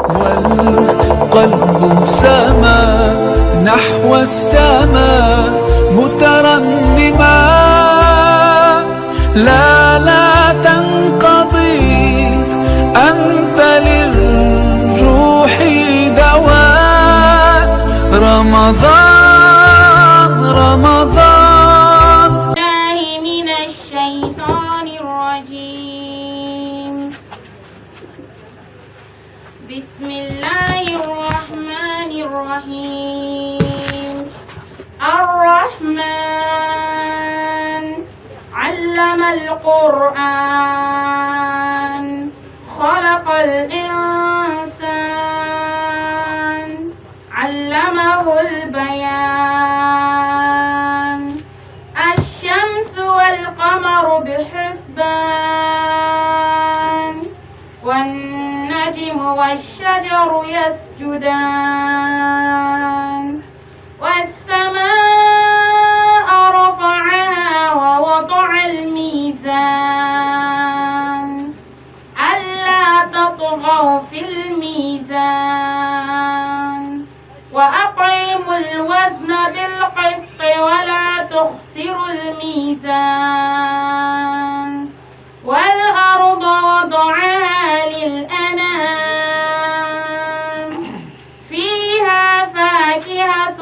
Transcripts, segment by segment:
والقلب سما نحو السماء مترنما، لا لا تنقضي، أنت للروح دواء. رمضان رمضان. الله من الشيطان الرجيم. بسم الله الرحمن الرحيم. الرحمن علم القرآن، خلق الإنسان، علمه البيان. الشمس والقمر بحسبان، والنجم والشجر يسجدان، والسماء رفعها ووضع الميزان، ألا تطغوا في الميزان، وأقيموا الوزن بالقسط ولا تخسروا الميزان، والأرض وضعها للأنام، فيها فاكهة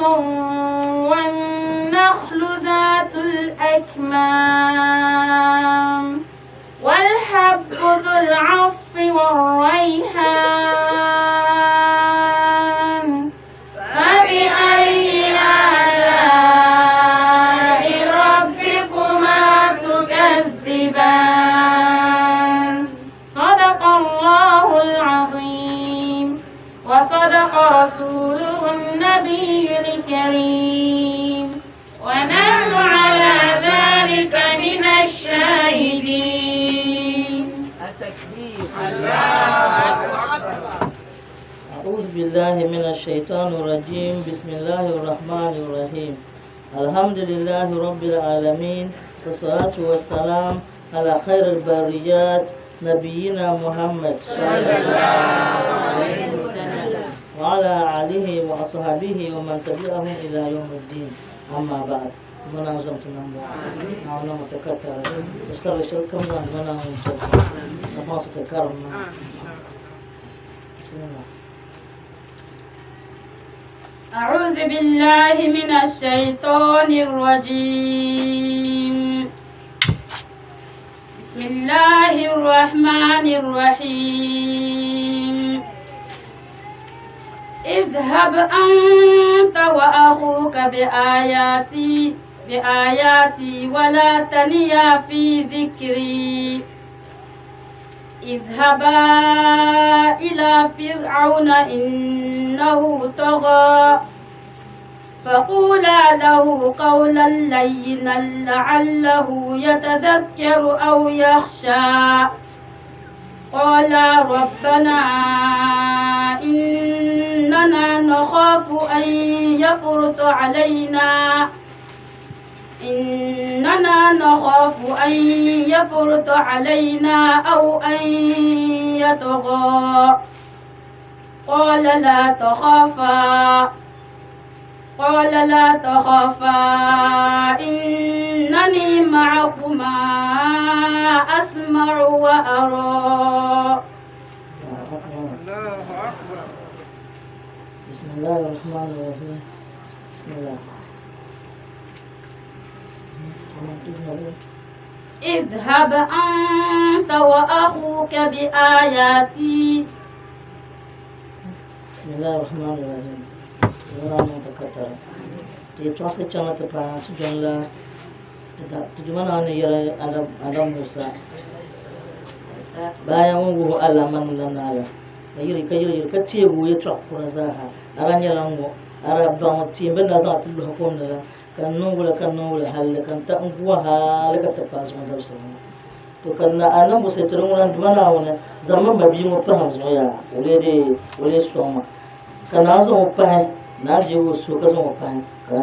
والنخل ذات الأكمام، والحب ذو العصف والريحان، فبأي آلاء ربكما تكذبان؟ صدق الله العظيم وصدق رسوله النبي الكريم، ونحن على ذلك من الشاهدين. أعوذ بالله من الشيطان الرجيم. بسم الله الرحمن الرحيم. الحمد لله رب العالمين، والصلاة والسلام على خير البريات نبينا محمد صلى الله عليه وسلم وعلى آله وأصحابه ومن تبعهم إلى يوم الدين. أما بعد، muna zan tunan ba na wani mutakata ta sarra shirkan nan muna mutu ta masu ta karama. Bismillah. أعوذ بالله من الشيطان الرجيم. بسم الله الرحمن الرحيم. اذهب أنت وأخوك بآياتي ولا تنيا في ذكري. اذهبا إلى فرعون إنه طغى، فقولا له قولا لينا لعله يتذكر أو يخشى. قالا ربنا إننا نخاف أن يفرط علينا إننا نخاف أن يفرط علينا أو أن يطغى. قال لا تخافا، إنني معكما أسمع وأرى. بسم الله الرحمن الرحيم. بسم الله. اذهب أنت وأخوك بآياتي. بسم الله الرحمن الرحيم. Yɛla niŋ ti katara ti yɛtɔɣa chaŋ ti paai ti dɔnla ti Duuma Naawuni ni yɛli Adam Musa bayan ŋun wuhi alaamanim la naala ka yiri ka yiri yiri ka teegi o yɛtɔɣa kura zaaha. A daa nyɛla ŋ-ŋɔ, a daa baŋ tiim bɛ ni daa zaŋ ti luhi kom ni la, ka n niŋ wula, ka n niŋ wula hali ka n ta n guwa hali ka ti paai zuŋɔ dabisili ŋɔ. To ka na a niŋ busi tiri ŋuna n Duuma Naawuni zaŋmi m mabia ŋɔ pahi n zuɣu yaa, o lee dee o lee sɔŋ ma. Ka naa zaŋ o pahi, naa deeg o suhu ka zaŋ o pahi, ka a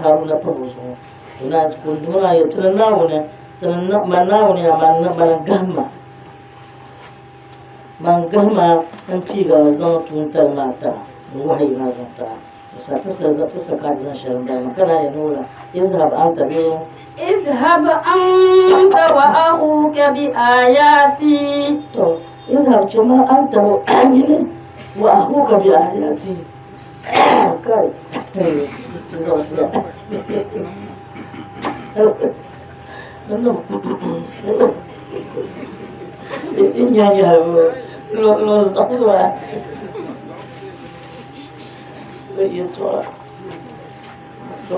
Haruna pahi o zuɣu. Ka o Duuma Naawuni yɛli, Ti ni Naawuni, ti ni man Naawuni yaa, man n-gahim ma. Man gahima n piiga zaŋ tuuntali maa tara ni wahayi maa zaŋ tara. Sa ti sa ti sa ka zaŋ shɛli n-bala maa ka naan yɛn wula izhab anta bi اذهب أنت وأخوك بآياتي to izhab chama anta wa wa akhuka bi ayati kai ti zaŋsiya in nya nya lo lo zaŋsiya yɛltɔɣa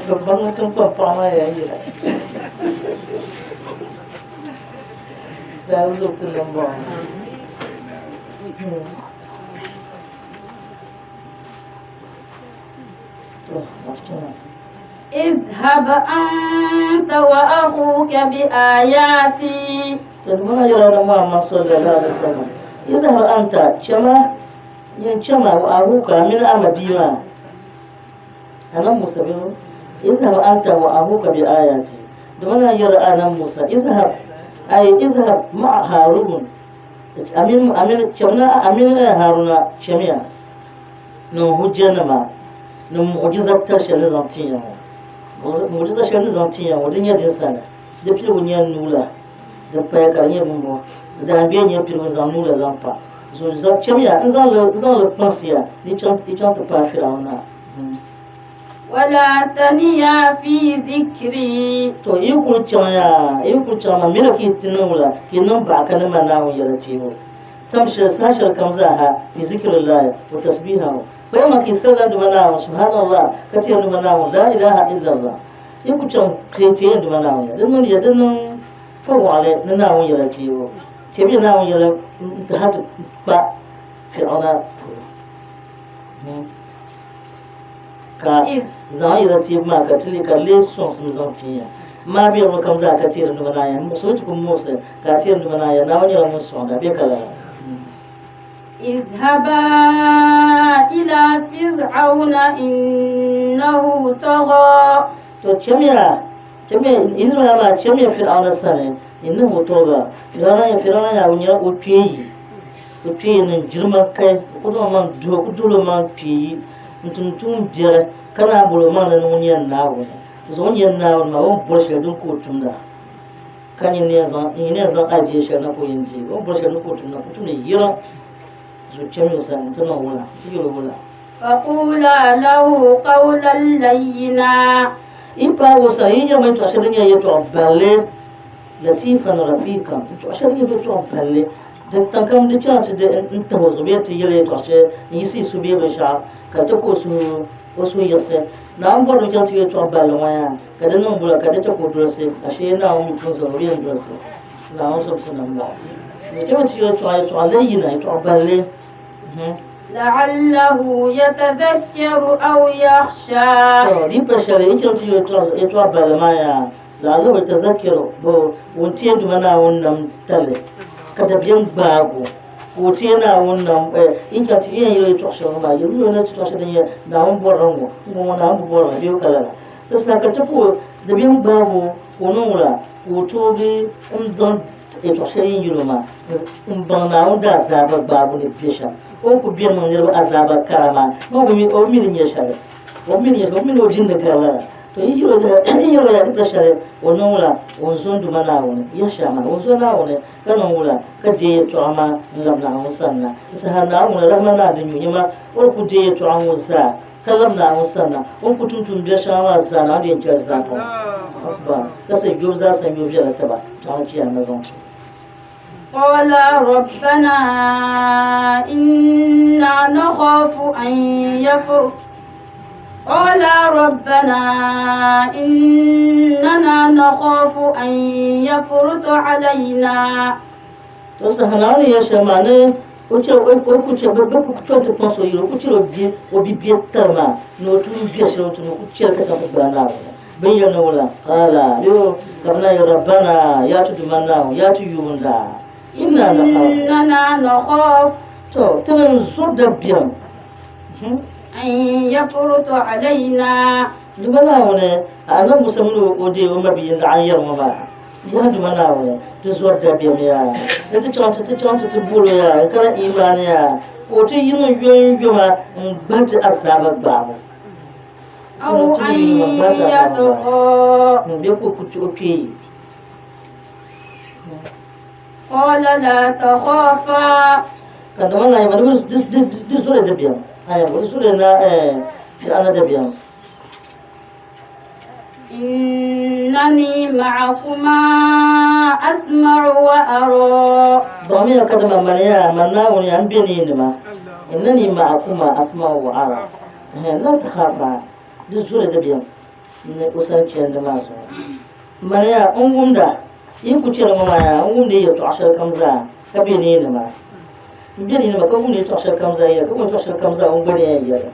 ka baŋ tiŋkpaŋ paɣa maa yaa yɛla daa zo ti niŋ bɔŋɔ اذهب أنت وأخوك بآياتي تدمنا يرى محمد صلى الله عليه وسلم اذهب أنت كما yin chama wa ahuka min ama bima anan musa biyu izhab anta wa ahuka bi ayati domin yara anan musa izhab ay izhab ma harun amin amin chamna amin haruna chamiya no hujjana ma no mu'jiza ta shali zantiya mu'jiza shali zantiya wadin yadin sana da pili wunya nula da paya karnya bumbo da ambiya nya pili zan nula zan pa so zaŋ chamiya n zaŋ li kpaŋsiya di chaŋ ti paai Firawuna. ولا تنيا في ذكري To yi kuli chaŋ yaa, yi kuli chaŋ maa miri ka yi ti niŋ wula, ka yi niŋ baɣa ka ni ma Naawuni yɛla teebu. Tam shɛli saha shɛli kam zaa ha fi zikrillahi wa tasbihahu. Kpɛma ka yi salila Duuma Naawuni subhanallah ka teeri Duuma Naawuni la ilaha illallah. Yi ku chaŋ teei Duuma Naawuni ya, di niŋ ya di niŋ fɔwaɣili ni Naawuni yɛla teebu. Teebuya Naawuni yɛla n-ti hal ti kpa Firawuna polo. Ka zaŋ yɛla teebu maa ka ti lee ka di lee sɔŋsim zaŋ tin ya. Maa be luɣili kam zaa ka teeri Duuma Naawuni ya. Muɣisigu yi ti ku muɣisi ka a teeri Duuma Naawuni ya, Naawuni nyɛla ŋun sɔŋda bee ka lala. اذهبا إلى فرعون إنه طغى To chamiya, chamiya, yi niriba maa chamiya Fir'auna sani, innahu tɔga, Fir'auna ya Fir'auna ya o nyɛla o kpee yi, o kpee yi niŋ girman kai, o ku zaŋ o maŋ duhi, o ku duhila o maŋ kpee yi n-tum tuun biɛri ka naan boli o maŋ ni ŋun nyɛ Naawuni. Zuɣu o ni nyɛ Naawuni maa, o ni bɔri shɛli din ka o tumda, ka nyini ni yɛn zaŋ, nyini ni yɛn zaŋ ajiya shɛli na ka o yɛn deegi. O ni bɔri shɛli din ka o tumda, o tumdi yiriŋ. Zuɣu chamiya o sani nti niŋ wula, nti yɛl o wula. فقولا له قولا لينا Yi paagi o sani, yi yɛlimi yɛtɔɣ shɛli din nyɛ yɛtɔɣ balli, latifan rafiqan, yɛtɔɣ shɛli din nyɛ yɛtɔɣ balli, din taŋkam di chaŋ ti di n-tahi o zuɣu bee nti yɛli yɛtɔɣ shɛli n-yiɣisi yi suhu bee binshɛɣu ka di chɛ ka o suhu o suhu yiɣisi. Naawuni bɔrimi chaŋ ti yɛtɔɣ balli ŋɔ yaa ka di niŋ bula ka di chɛ ka o dolisi, ashee Naawuni mi pun zaŋ o bɛ yɛn dolisi. Naawuni zɔbusi ni m-bɔŋɔ. Di chɛmi ti yɛtɔɣa yɛtɔɣ layyina, yɛtɔɣ balli. لعله يتذكر أو يخشى To di pa shɛli yi chaŋ ti yɛtɔɣa balli maa yaa la'allahu yatazakkaru bo ŋun teei Duuma Naawuni nam tali ka dabiɛm gbaag o ka o teei Naawuni nam yi chaŋ ti yɛn yɛli yɛtɔɣa shɛli ŋɔ maa yɛlimi o ni yɛtɔɣa shɛli din nyɛ Naawuni bɔrila ŋɔ ŋɔ Naawuni bi bɔrila bee ka lala ti saha ka ti ka dabiɛm gbaag o ka o niŋ wula ka o toogi n-zaŋ Yɛtɔɣ shɛli yi ni yɛl o maa, m-baŋ Naawuni daazaaba gbaabu ni be shɛm. O ni kul beni niŋ niriba azaaba kara maa, o bi mi ni nyɛ shɛli. O bi mi ni nyɛ shɛli, o bi mi ni o jindi gari lala. To yi yɛl o ya di pa shɛli, o niŋ wula? O ni zo n-Duuma Naawuni. Yaha amaa, o ni zo Naawuni ka niŋ wula? Ka deei yɛtɔɣa maa n-lab Naawuni sanna. Di saha Naawuni rahima naa din nyu nyɛ maa, o ni kul deei yɛtɔɣa ŋɔ zaa ka lab Naawuni sanna, o ni ku tum tuumbiɛri shɛŋa maa zaa, Naawuni di yɛn chɛli zaa pam. Akbar! Ka sa Yob zaa sa nyo viɛla tiba, chaŋ Chiyaama zaŋ ti. قال ربنا إنا نخاف أن يفر قال ربنا إننا نخاف أن يفرط علينا To saha Naawuni yɛli shɛli maa ni o chɛ o ku chɛ bɛ ku chɛ ti kpaŋs o yuli o ku chɛr o bia o bi biɛtali maa ni o tuun biɛ shɛli o ni tum o ku chɛli ka chaŋ ti gbaai Naawuni bɛ ni yɛli ni wula qaala yo ka bɛ naan yɛli rabbana yaa ti Duuma Naawuni yaa ti yuunda inna nakhafu إننا نخاف to ti ni zɔri dabiɛm أن يفرط علينا Duuma Naawuni a Annabi Musa mini o deei o mabia n-laɣim yɛri ŋɔ maa. Yaa Duuma Naawuni, ti zɔri dabiɛm yaa, ni ti chaŋ ti ti chaŋ ti ti bol o yaa n-kana iimaani yaa, ka o ti yi ŋun yomyoma n-gbahi ti azaaba gbaabu. Ti أو niŋ ti أن ni yomyoma n-gbahi ti azaaba gbaabu. يطغى Bee ka o ku ti o kpee yi. قال لا تخافا Ka dama na yɛma di zɔri dabiɛm, ayɛma di zɔri na Fir'auna dabiɛm. إنني معكما أسمع وأرى Baŋmiya kadama mani yaa, man Naawuni yaa, m be ni yi nima. Innani ma'akuma asma'u wa ara. La takhafa, di zɔri dabiɛm ni o sani chandi maa zuɣu. Mani yaa, n wumda, yi ku chani ŋɔ maa yaa, n wumdi yi yɛltɔɣa shɛli kam zaa ka be ni yi nima. M be ni yi nima ka wumdi yɛltɔɣa shɛli kam zaa yi yɛra, ka wum yɛltɔɣa shɛli kam zaa o ni gba ni yɛn yɛli.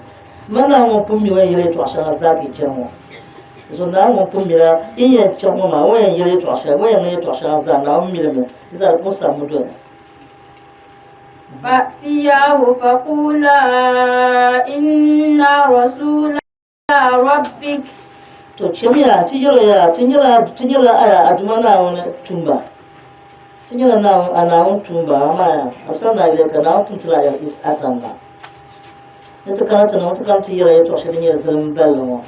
Man Naawuni ŋun pun mi o yɛn yɛli yɛltɔɣa shɛŋa zaa ka yi chani ŋɔ. Zuɣu Naawuni ŋun pun mila yi yɛn chaŋ ŋɔ maa, o yɛn yɛli yɛltɔɣa shɛli, o yɛn niŋ yɛltɔɣa shɛŋa zaa, Naawuni mi li mi, di zaa di pun sabimi doya. فأتياه فقولا إنا رسولا ربك To chamiya ti yɛl o yaa, ti nyɛla, ti nyɛla a a Duuma Naawuni tuumba. Ti nyɛla Naawuni, a Naawuni tuumba, amaa yaa, arsalnaa ilayka, Naawuni tim ti la a sanna. Ni ti kana ti niŋ, ti kana ti yɛla yɛtɔɣ shɛli din nyɛ zilim balli ŋɔ.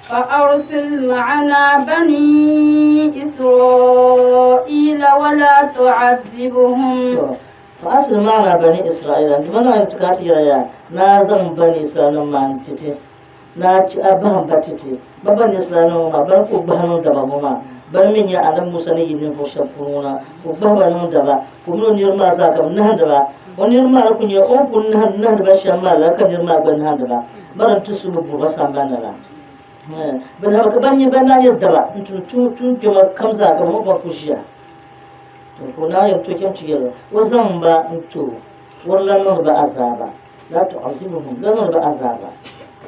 فأرسل معنا بني إسرائيل ولا تعذبهم To, fa arsil ma'ana bani Isra'ila, Duuma Naawuni ti kana ti yɛla yaa, naa zaŋ bani Isra'ilnim maa n-ti ti. Naa chi a bahim ba ti ti ba bani Israailnim ŋɔ maa, bani ka o gbahi niŋ daba ŋɔ maa, bani mi nyɛ Anabi Musa ni yi ninvuɣ shɛb puuni ŋɔ na, ka o gbahi ba niŋ daba, ka o min o niriba maa zaa ka bɛ nahindi ba. O niriba maa ni kul nyɛ o ni kul nahindi ba shɛm maa lala ka niriba maa gba nahindi ba, bari n-ti su bɛ buri ba sambani la. Bɛ nahi ba ka ban nyɛ ban daa nyɛ daba n-tum tuun kpɛma kam zaa ka bɛ mini ba kul ʒiya. To ka o naan yɛn tooi chaŋ ti yɛl o, o zaŋm ba n-ti o, o di lan niŋdi ba azaaba. La tu'azibuhum, di niŋdi ba azaaba,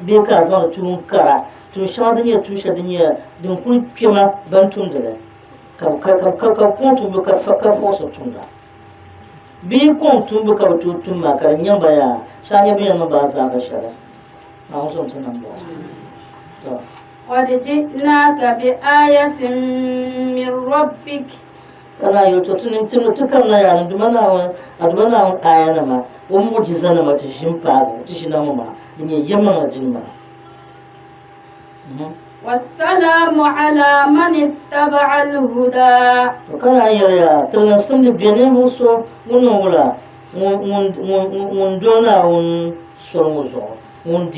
bee ka a zaŋdi tuun kara, tuun shɛŋa din nyɛ tuun shɛli din nyɛ din kuli kpɛma ban tumdi li, ka bɛ ka ka ka kɔŋ tumbu ka ka force tumda. Bee kɔŋ tumbu ka bɛ tooi tum maa ka di nyaŋ ba yaa, shee a nya bɛ yɛn niŋ ba azaaba shɛli. Naawuni zom ti nam bɔŋɔ. To. قد جئناك بآية من ربك Ka naan yɛli, To tinim ti ti kamina yaa ni Duuma Naawuni, a Duuma Naawuni aayanima, o mu'jizanima ti ʒi m-paagi o, ti ʒina ŋɔ maa, di nyɛ yɛlimaŋli dini maa. Wassalamu ala man ittaba'a al-huda. To ka naan yɛli yaa, Tiriginsim ni be ninvuɣ so ŋun niŋ wula, ŋun doli Naawuni soli ŋɔ zuɣu, ŋun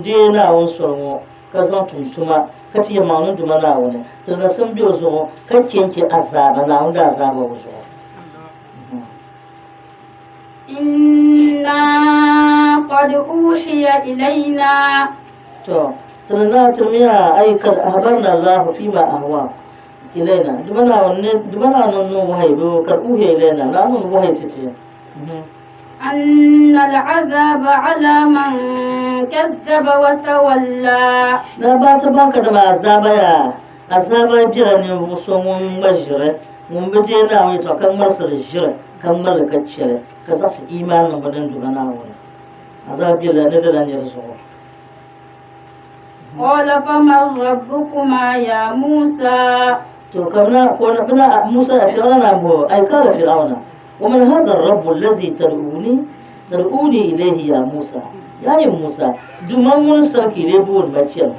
deei Naawuni soli ŋɔ ka zaŋ tum tuma ka ti yɛlimaŋ ni Duuma Naawuni tiriginsim be o zuɣu ka chɛ n-chɛ azaaba, Naawuni daazaaba o zuɣu. Inna qad uhiya ilayna. To, tini na tirimiya ayi kad ahbarna Allahu fima ahwa ilayna. Duuma Naawuni ni Duuma Naawuni niŋ wahayi bee kad uhiya ilayna, Naawuni niŋ wahayi ti ti. أن العذاب على من كذب وتولى Na ba ti baŋ ka dama azaaba yaa, azaaba bela ninvuɣ so ŋun ŋma ʒiri, ŋun bi deei Naawuni yɛtɔɣa ka ŋmarisiri ʒiri, ka ŋmari li ka chɛ li, ka zaɣisi iimaan niŋbu din Duuma Naawuni. Azaaba bela ni lala nir zuɣu. قال فمن ربكما يا موسى To ka na ko na bina Musa ya Fir'auna na bo ay kala Fir'auna wa man hadha ar-rabb allazi tad'uni tad'uni ilayhi ya Musa ya ni Musa duma ŋun sarki le bo ma chen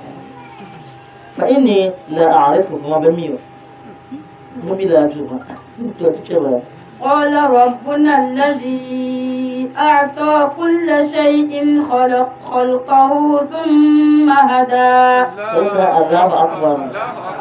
fa inni la a'rifu ma bamiyo mu bi la duma to ti cewa قال ربنا الذي أعطى كل شيء خلق خلقه ثم هدى Tarsa Allahu akbar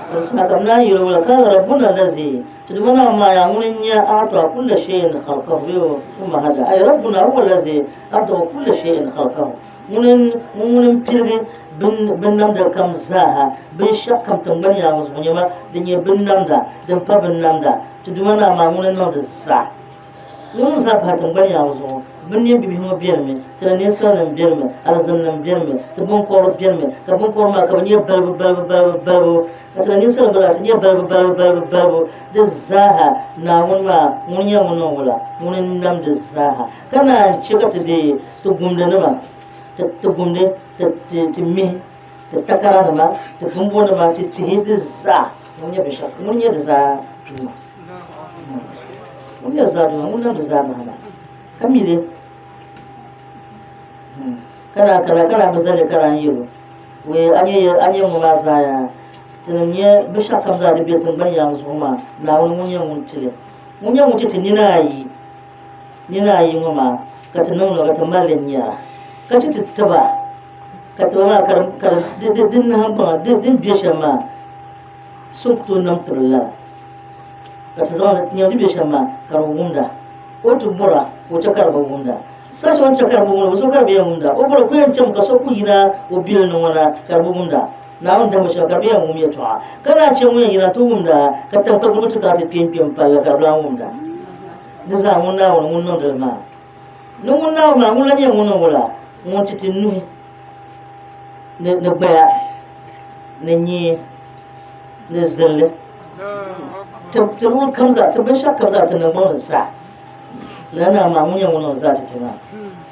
tarsa kam na yiri wala kala rabbuna allazi tudmana ma ya ŋuni nya a'ta kulla shay'in khalqahu thumma hada ay rabbuna huwa allazi a'ta kulla shay'in khalqahu ŋuni ŋuni piligi bin binnamda kam zaaha binshɛɣu kam tiŋgbani yaa ŋɔ zuɣu nyɛma din nyɛ binnamda din pa binnamda ti Duuma Naa maa ŋuni n-niŋdi zaa. Ŋun zaa pahi tiŋgbani yaa ŋɔ zuɣu, binneen bibihi ŋɔ benimi, ti ni ninsalinima benimi, alizinnim benimi, ti biŋkɔbiri benimi, ka biŋkɔbiri maa ka bɛ nyɛ balibu balibu balibu balibu, ka ti ni ninsalinima gba zaa ti nyɛ balibu balibu balibu balibu. Di zaaha Naawuni maa ŋuni nyɛ ŋun niŋ wula? Ŋuni n-nam di zaaha, ka naan chɛ ka ti deei ti gumdinima, ti gumdi, ti mihi, ti takaranima, ti bimbonima, ti tihi, di zaa. Ŋun nyɛ binshɛɣu ŋun nyɛ di zaa Duuma. Ŋun nyɛ di zaa Duuma, ŋun nam di zaa bahi ka mi li. Ka na ka na ka na bi zali ka naan yɛl o, Wee a nyɛ a nyɛ ŋɔ maa zaa yaa? Tinim nyɛ binshɛɣu kam zaa di be tiŋgbani yaŋ zuɣu maa, Naawuni ŋun nyɛ ŋun ti li. Ŋun nyɛ ŋun ti ti nina ayi, nina ayi ŋɔ maa ka ti niŋ li ka ti mali li nyara, ka ti ti tiba, ka tiba maa ka di ka di di nahingbaŋa di din be shɛm maa so ku tooi niŋ tibili lala, ka ti zaŋ li ti nyɛ di be shɛm maa ka di wumda. O ti bɔra ka o chɛ ka di bi wumda. Saha shɛli o ni chɛ ka di bi wumda, so ka di bi yɛn wumda. O bɔra ka o yɛn chɛmi ka so ku yina o bili ni ŋɔ na ka di bi wumda. Naawuni dahimbu shɛm ka di bi yɛn wum yɛtɔɣa. Ka naan chɛ ŋun yɛn yina ti wumda ka taŋkpagbiligu ti kana ti kpe n-kpe m-palli ka di bi lan wumda. Di zaa ŋun Naawuni ŋun niŋdi li maa. Ni ŋun Naawuni maa ŋun la nyɛ ŋun niŋ wula? Ŋun ti ti nuhi ni gbaya ni nyee ni zinli. Ti luɣili kam zaa, ti binshɛɣu kam zaa ti niŋgbuŋ ni zaa. Lala Naawuni maa ŋun nyɛ ŋun niŋ zaa ti ti maa.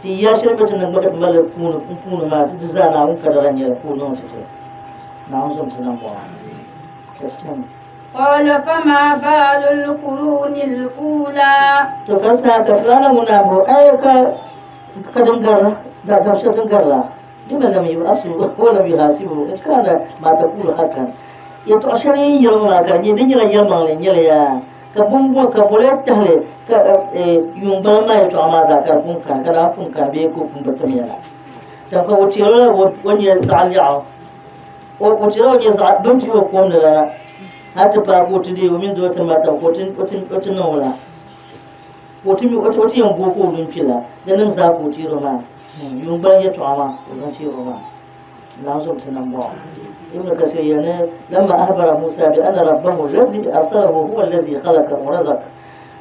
Ti ya shɛli be ti niŋgbuŋ ka ti mali kuuni n-kuuni maa ti di zaa Naawuni kadara n-nyɛli ka o niŋ ti ti. Naawuni zom ti nambɔɣu ka ti chani. قال فما بال القرون الأولى To ka saha ka Firawuna ŋun daa bɔhi, Ai ka ka din garila, da dab shɛli din garila, lima lam yub'asu wa lam yuhasibu in kana ma taqulu haqqan. Yɛtɔɣ shɛli yi yɛli ŋɔ maa ka di nyɛ di nyɛla yɛlimaŋli n-nyɛli yaa, ka bɔmbɔŋɔ ka boli tahili ka yuun gbaliŋ maa yɛtɔɣa maa zaa ka di pun kani, ka daa pun kani bee ka o pun bi tim ya la. Tamka o teeri o la o ni nyɛ zaɣ lɛɣu O chɛla o nyɛ zaɣ bin pii o kom ni la hal ti paai ka o ti deei o mini doo ti mali taba ka o ti niŋ o la ka o ti yɛn booi ka o lu n-kpi la dinnim zaa ka o teeri o maa yuun gbaliŋ yɛtɔɣa maa ka o zaŋ teeri o maa Naawuni zom ti nambɔɣu Ibn Kasir yɛli ni lamma ahbara Musa bi anna rabbahu allazi arsalahu huwa allazi khalaqa wa razaq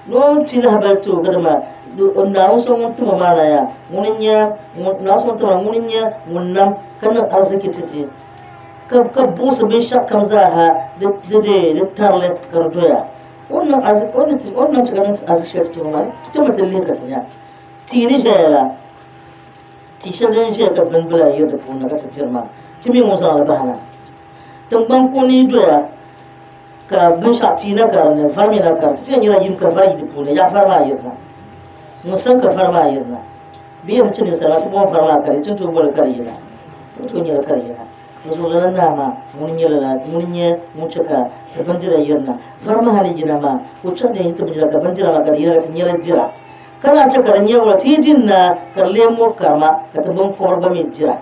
ni o ti lahabali ti o ka dama Naawuni so ŋun tim o maa na yaa ŋuni n-nyɛ Naawuni so ŋun tim o ŋuni n-nyɛ ŋun nam ka niŋ ariziki ti ti ka buɣisi binshɛɣukam zaaha di di tarili ka di doya o ni niŋ o ni niŋ ka niŋ ariziki shɛli ti ti ŋɔ maa ti chami ti lihi ka ti nya tia ni ʒɛya la tia shɛli din ʒɛya ka binbila yiri di puuni na ka ti diri maa ti mi ŋun zaŋli bahina tiŋgbani kuŋ ni doya Ka binshɛɣu tia na ka di ni, vari mi na ka di ti yɛn nyɛla yim ka vari yi di puuni, yaɣa vari maa yirina. Ŋun sani ka vari maa yirina. Bɛ yɛn ti ninsal maa ti bɔŋ vari maa ka di ti ni tooi boli ka di yina. Ti bi tooi nyɛli ka di yina. Di zuɣu lala naa maa ŋuni n-nyɛ lala, ŋuni n-nyɛ ŋun chɛ ka ti bindira yirina. Vari maa ni yina maa, ka o chaŋ ti yɛn yi ti bindira ka bindira maa ka di yina ka ti nyɛli dira. Ka naan chɛ ka di nyɛ wula ti yi di n-naai ka di lee mo karima ka ti biŋkɔbiri gba mi dira.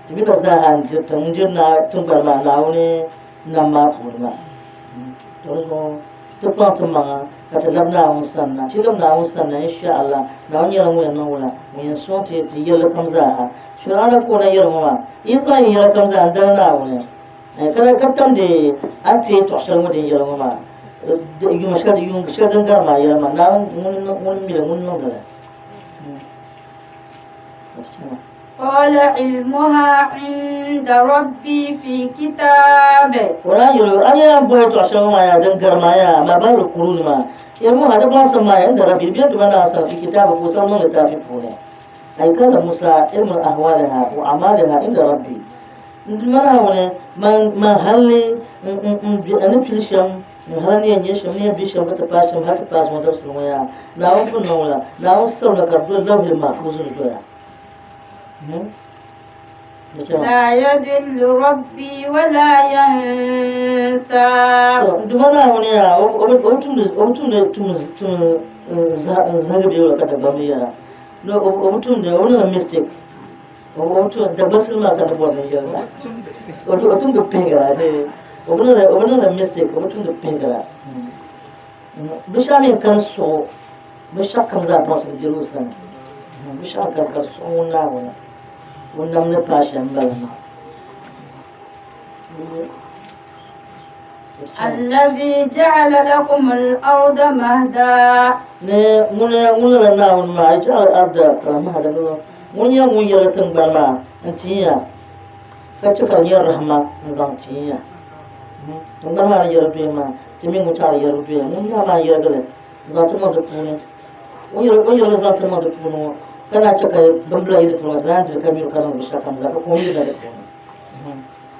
Ti mi gba zaaha n-diri tiŋ n-diri naa tiŋgbani maa Naawuni nam maa puuni maa. To di zuɣu ti kpaŋ ti maŋa ka ti labi Naawuni sanna. Ti labi Naawuni sanna insha Allah, Naawuni nyɛla ŋun yɛn niŋ wula? Ŋun yɛn sɔŋ ti ti yɛlli kam zaaha. Fir'auna ka o na yɛri ŋɔ maa, yi zaŋ yi yɛla kam zaa n-dali Naawuni ka ka tamdi a ni teei tɔɣ shɛli ŋɔ din yɛli ŋɔ maa, yuma shɛli yuun shɛli din gari maa yɛli maa, Naawuni ŋun mi li, ŋun niŋdi li. قال علمها عند ربي في كتاب O naan yɛli o, a yɛn bɔhi tɔɣ shɛli ŋɔ maa yaa din gari maa yaa, ma bahi kuruni maa. Ilmuha, di baŋsim maa yaa inda Rabbi, di bɛ Duuma Naawuni sani, fi kitaabi, ka o sabi niŋ litaafi puuni. Ay kana Musa ilmu ahwaliha wa amaliha inda Rabbi. N Duuma Naawuni, man, man halli n, n, n, n ni pili shɛm N hali ni yɛn nyɛ shɛm, ni yɛn be shɛm ka ti paai shɛm hal ti paai zuŋɔ dabisili ŋɔ yaa, Naawuni pun niŋ wula? Naawuni sabimi ka di doli Lauhil Mahfuuzi ni doya. Di chɛma. La yadillu rabbi wa la yansa. To, n Duuma Naawuni yaa, o bi tumdi, o bi tumdi tum tum n zahigi bee wula ka Dagbamb yɛra. No, o bi tumdi, o bi niŋdi mistake. O bi tumdi, Dagbansili maa ka ni bɔri ni n yɛli maa. O tumdi pihigira, o bi niŋdi, o bi niŋdi mistake, o bi tumdi pihigira. Binshɛɣu mi n-kani suɣu, binshɛɣu kam zaa baŋsim bela o sani. Binshɛɣu n-kani ka di suɣi ŋun Naawuni, o nam ni paai shɛm m-bala maa. الذي جعل لكم الأرض مهدا Ni ŋuni ŋun lala Naawuni maa ja'ala al-arda mahda ŋun nyɛ ŋun yɛrigi tiŋgbani maa n-tin ya ka chɛ ka di nyɛ rahima n-zaŋ tin ya. Tiŋgbani maa ni yɛrigi doya maa ti mi ŋun chaɣ di yɛrigi doya ŋun nya maa n-yɛrigi li n-zaŋ ti niŋ di puuni. O ni yɛrigi zaŋ ti niŋ di puuni ŋɔ ka naan chɛ ka bimbila yi di puuni ka ti naan diri ka nyuri ka niŋdi binshɛɣukam zaa ka kom yirina di puuni.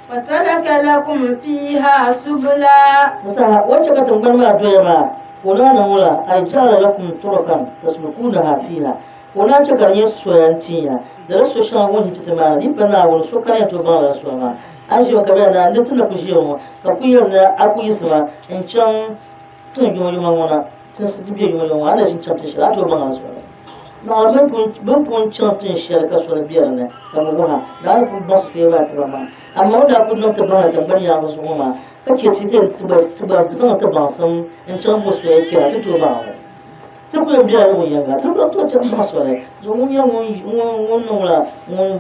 وسلك لكم فيها سبلا. Musa wacce ka tingbani maa doya maa ka o naa niŋ wula ay ja'ala lakum turukan taslukunaha fiha, ka o naa chɛ ka di nyɛ soya n-tin ya lala so shɛŋa ŋun yi ti ti maa ni di yi pa Naawuni so kani yɛn tooi baŋ lala soya maa. A ni ʒiya ka bɛ yɛli ni ni ti na ku ʒiya ŋɔ ka ku yɛli ni a ku yiɣisima n-chaŋ tiŋ yuma yuma ŋɔ na, tinsi di be yuma yuma ŋɔ a ni ʒi n-chaŋ tin shɛli a ni tooi baŋ lala soya maa. Naɣila bɛ ni pun chaŋ tin shɛli ka soli be di ni ka bɛ wuhi a ni a ni pun baŋsi soya maa tiba maa. Amaa o daa kul niŋ ti baŋla tiŋgbani yaaŋa zuɣu ŋɔ maa ka chɛ ti ka yɛn ti gba zaŋ ti baŋsim n-chaŋ bo soya kpɛra ti tooi baŋ li. Ti ku yɛn bela luɣ yinga, ti ku tooi chaŋ baŋ soli. Zuɣu ŋun nyɛ ŋun niŋ la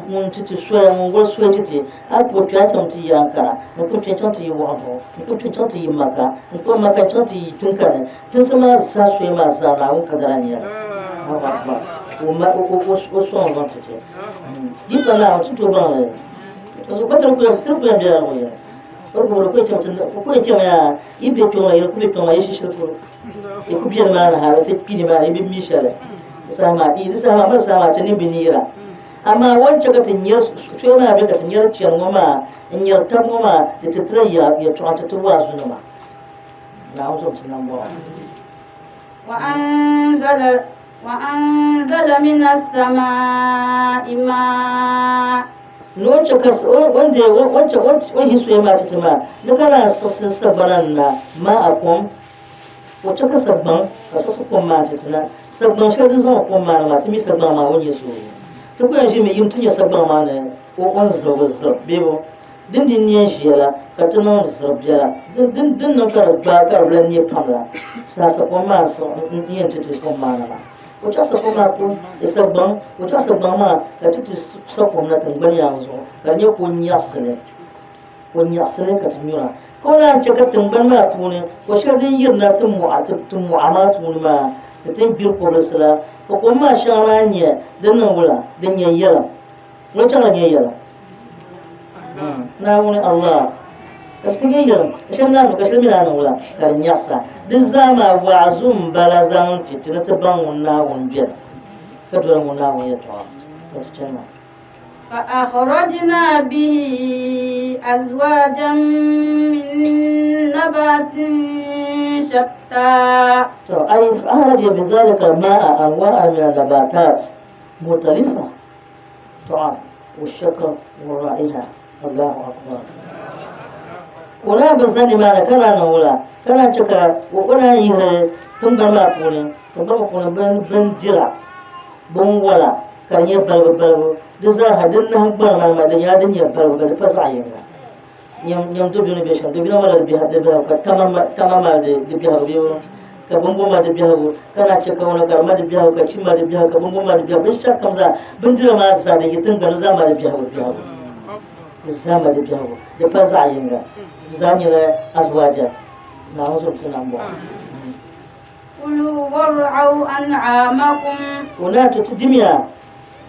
ŋun ti ti soya, ŋun goli soya ti ti, a ni tooi kpe a chaŋ ti yi Ankara, n-ku kpe n-chaŋ ti yi Waɣibu, n-ku kpe n-chaŋ ti yi Maka, n-ku Maka n-chaŋ ti yi tiŋkani. Tinsi maa zaa soya maa zaa Naawuni kadara n-nyɛ li. Allahu Akbar. O sɔŋ zaŋ ti ti. Yi pa Naawuni, ti tooi baŋ li. Zuɣu ka ti ku yɛn bela luɣ yini. Ku yɛn chɛmi yaa yi be kpɛŋ la yi ku be kpɛŋ la yi shishiri polo yi ku be nimaani hali ti kpi nimaani yi bi mi shɛli di saha maa di saha maa mali saha maa ti ni bi neera amaa o ni chɛ ka ti nyari soya maa bɛ ka ti nyari chɛri ŋɔ maa n nyari tabi ŋɔ maa di ti tira yɛltɔɣa ti ti waazunima Naawuni zom ti nambɔɣu. وأنزل من السماء ماء. Ni o chɛ ka o ni deei o ni chɛ o ni yihi soya maa ti ti maa ni ka naan siɣisi sagbana ni na maa a kom, o chɛ ka sagbaŋ ka siɣisi kom maa ti ti na. Sagbaŋ shɛli din zaŋ o kom maa na maa, ti mi sagbaŋ maa o ni nyɛ so. Ti ku yɛn ʒimi yim ti nya sagbaŋ maa ni o ni zirigi ziri bee Din di ni yɛn ʒiya la ka ti niŋ ziri biɛla din niŋ ka di gbaai ka di bi lahi nyɛ pam la saasa kom maa n yɛn ti ti kom maa na maa. O chaɣisa kom maa ku di sagbaŋ o chaɣisa sagbaŋ maa ka ti ti sa kom na tingbani yaŋ zuɣu ka di nyɛ ko nyaɣasili ko nyaɣasili ka ti nyura ka o naan chɛ ka tingbani maa puuni ko shɛli din yirina ti mɔɣa maa puuni maa ni ti ni gbiri kobirisi la ka kom maa shɛŋa maa nyɛ din niŋ wula din nyɛ yɛlim. Ŋun chaŋ nyɛ yɛla. Naawuni Allah. Ka ti nyɛ yɛlim, ka shɛli naanu, ka shɛli mi naanu wula, ka di nyaɣisa. Di zaa maa wa'azu m-bala zaŋ ti ti ni ti baŋ ŋun Naawuni beni, ka doli ŋun Naawuni yɛltɔɣa. Ka ti chani maa. فأخرجنا به أزواجا من نبات شتى. To, ai أخرج بذلك الماء أنواع من النباتات مختلفة طعام والشكل والرائحة. الله أكبر. Wula bi zani maa ni kana niŋ wula kana chɛ ka o naan yihiri tiŋgbani maa puuni tiŋgbani maa puuni bindira binwola ka di nyɛ balibu balibu di zaaha di nahingbana maa maa di nyɛla din nyɛ balibu balibu di pa zaɣ yinga. Nyam dobino ni bɛ shɛm dobino mali di biɛhigu ka tama mali di biɛhigu bee ka binbo mali di biɛhigu ka naan chɛ kawana ka di mali di biɛhigu ka chi mali di biɛhigu ka binbo mali di biɛhigu binshɛɣu kam zaa bindira maa zaa din yi tiŋgbani zaa mali di biɛhigu biɛhigu di zaa mali di biɛhigu di pa zaɣ yinga di zaa nyɛla azwaja Naawuni zom ti nambɔɣu. Kulu war'aw an'amakum. Ka o naan to ti dimiya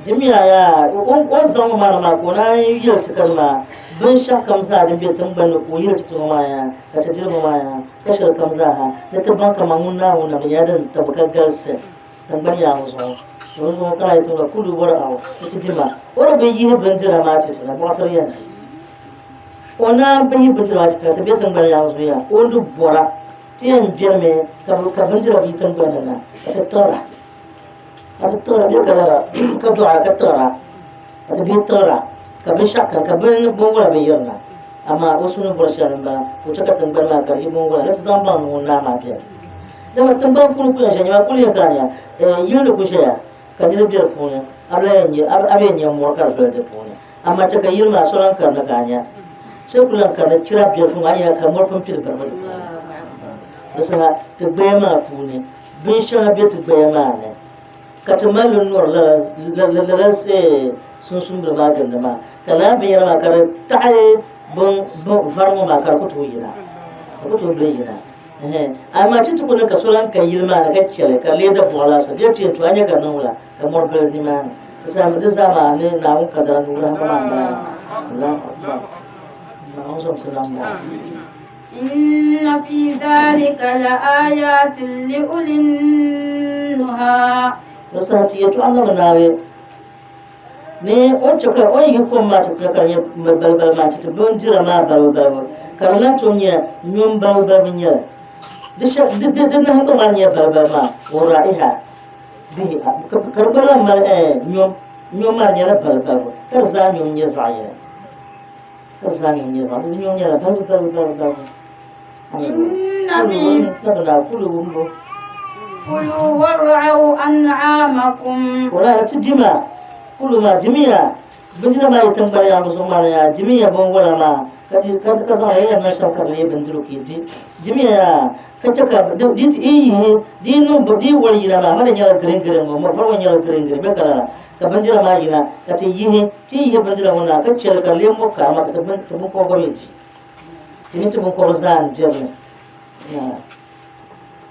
Dimiya yaa, o ni zaŋ o maana maa ka o naan yɛli ti kani maa, binshɛɣukam zaa din be tiŋgbani ni ka o yɛli ti ti ŋɔ maa yaa, ka ti diri ŋɔ maa yaa, ka shɛlikam zaa ha, ni ti baŋ kaman ŋun Naawuni nam di nyɛla din tabi ka galisi tiŋgbani yaa ŋɔ zuɣu. To di zuɣu ka a yi ti ŋɔ kulu war'aw ni ti dima, o ni bi yihi bindira maa ti ti na, buɣa tiri yɛn di. O naan bi yihi bindira maa ti ti na, ti be tiŋgbani yaa ŋɔ zuɣu yaa, o ni di bɔra, ti yɛn benimi ka bindira bi yi tiŋgbani ni na ka ti tiɣira. Ka ti tiɣira bee ka lala ka dɔɣira ka tiɣira ka ti bihi tiɣira ka binshɛɣu kani ka binwala bi yirina amaa o suhu ni bɔri shɛli m-bala ka o chɛ ka tiŋgbani maa ka di yi binwala ni ti zaŋ baŋ ni ŋun naa maa beni dama tiŋgbani puuni ku yɛn ʒɛya nyɛma kuli yɛn ka a nya yili ni ku ʒɛya ka niriba be di puuni a bi lahi yɛn nya mɔri ka di doli di puuni amaa chɛ ka yili maa so lan karili ka a nya shɛli ku lan karili chira biɛlifu maa a nya ka mɔri pun pili biribu di puuni di saha ti gbaya maa puuni Binshɛŋa be ti gbaya maa ni ka ti mali li nɔri lala sunsumbili maa gindi maa, ka lala binyɛra maa ka di taɣi vari ŋɔ maa ka di ku tooi yina, ka di ku tooi bili yina. Amaa ti ti ku niŋ ka so lan ka yili maa ni ka chɛ li ka di lee dabuɣa laasabu, bɛ ti yɛn tooi a nya ka di niŋ wula ka mɔri bili nimaani. Di zaa maa ni Naawuni kadara ni rahama maa m-bala. Allahu Akbar. Naawuni zom ti nambɔɣu. إن في ذلك لآيات لأولي النهى. Di saha ti yɛtɔɣa nabi naai Ni o ni chɛ ka o ni yihi kom maa ti ti ka di nyɛ balibali maa ti ti bindira maa balibu balibu ka di lan tom nyɛ nyom balibu balibu n-nyɛ li. Di nahingbaŋ maa ni nyɛ balibali maa wa ra'iha bihi ka di gba lan mali nyom nyom maa di nyɛla balibu balibu ka di zaa nyom nyɛ zaɣ yini ka di zaa nyom nyɛ zaɣ di nyom nyɛla balibu balibu balibu balibu. Inna fi Kulu wumbu. Kulu war'aw an'amakum. Wala ti dima kulu maa dimiya bindira maa yi tiŋgbani yaangi zuɣu maa yaa dimiya binwola maa ka di ka ka zaŋ ya na shɛm ka di leei bindirigu ka yi di dimiya yaa ka chɛ ka di ti yi yihi di yi niŋ di yi woli yina maa ma di nyɛla girin girin ŋɔ mɔri ŋɔ nyɛla girin girin bɛ kana ka bindira maa yina ka ti yihi ti yi yihi bindira ŋɔ na ka chɛli ka di leei mɔ karima ka ti binkɔbigu gba mi di. Ti ni ti binkɔbiri zaa n-diri li.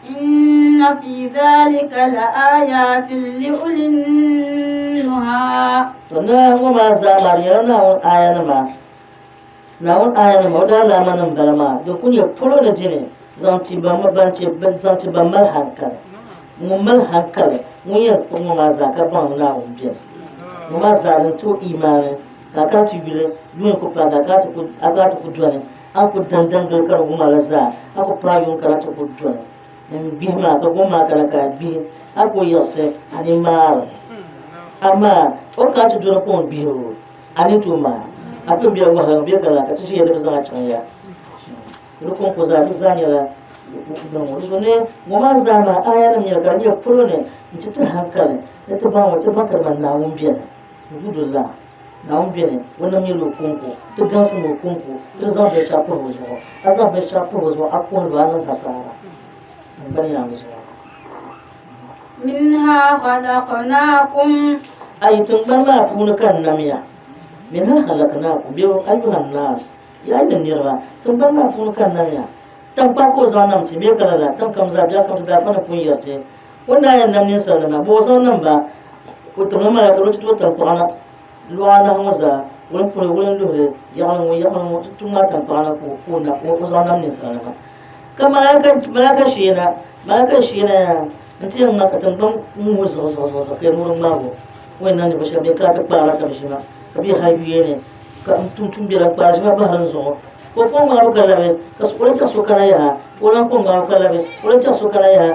Inna fi dhalika la ayatin li uli nuha. To na ŋɔ maa zaa maa di nyɛla Naawuni aayanima. Naawuni aayanima, o daalaamanim m-bala maa. Di kul nyɛ polo ni dini zaŋ ti ban ban chɛ zaŋ ti ban mali hankali. Ŋun mali hankali, ŋun yɛn kpuɣi ŋɔ maa zaa ka baŋ ni Naawuni beni. Ŋɔ maa zaa din ti o imaani. Ka a kana ti yuli yuun ku paagi a kana ti ku dɔni, a ni ku dandan gili ka di wum a la zaa, a ku paai yuŋ kana ti ku dɔni n-gbihi maa, ka gom maa kana ka a gbihi, a ku yiɣisi a ni maari. Amaa o ni kana ti dɔni ka o ni gbihir o, a ni tooi maai. A kpim bela wahala ŋɔ bee ka lala ka ti ʒiya ni bɛ zaŋ a chaŋ ya. Di kɔŋko zaa di zaa nyɛla bini ŋɔ. Di zuɣu ni ŋɔ maa zaa maa aayanim nyɛla ka di nyɛ polo ni nti ti hankali ni ti baŋ ŋɔ ti baŋ ka di man Naawuni beni. Wujudullah, Naawuni beni, o nam nyɛla o kɔŋko, ti gaŋsim o kɔŋko, ti di zaŋ binshɛɣu puhi o zuɣu, a zaŋ binshɛɣu puhi o zuɣu a kɔhi lu a niŋ hasaara n-gbani yaangi zuɣu. Minha khalaqnakum. A yi tiŋgbani maa puuni ka n nam ya. Minha khalaqnakum, bee ayyuhan naas, yaa nyini niriba, tiŋgbani maa puuni ka n nam ya. Taŋkpaɣu ka o zaŋ nam ti, bee ka lala, tiŋ kam zaa, biɛɣu kam ti daa fa ni pun yɛri ti O ni daa yɛn nam ninsalinima, bɔ o zaŋ niŋ ba? O timla malaika ni o ti tooi taŋkpaɣu na luɣa anahi ŋɔ zaa, wulimpuhili, wulinluhili, yaɣili ŋɔ, yaɣili ŋɔ, ti tum maa taŋkpaɣu na ka o zaŋ nam ninsalinima. Ka malaika sheei na, malaika sheei na yaa nti yɛn ŋma ka tiŋgbani ŋuhi ziɣiziɣiziɣi ka yɛn ni o di ŋmaagi o. O yɛn niŋ ninvuɣ shɛba bee ka a ti kpaara ka bɛ ʒi ma, ka bɛ hal yuya ni ka n tum tuumbiɛla n-kpaari ʒi ma bahiri n zuɣu. Ka o kɔŋ ŋmaabu ka labi, ka o lan chaŋ so kana yaha, ka o lan kɔŋ ŋmaabu ka labi, ka o lan chaŋ so kana yaha,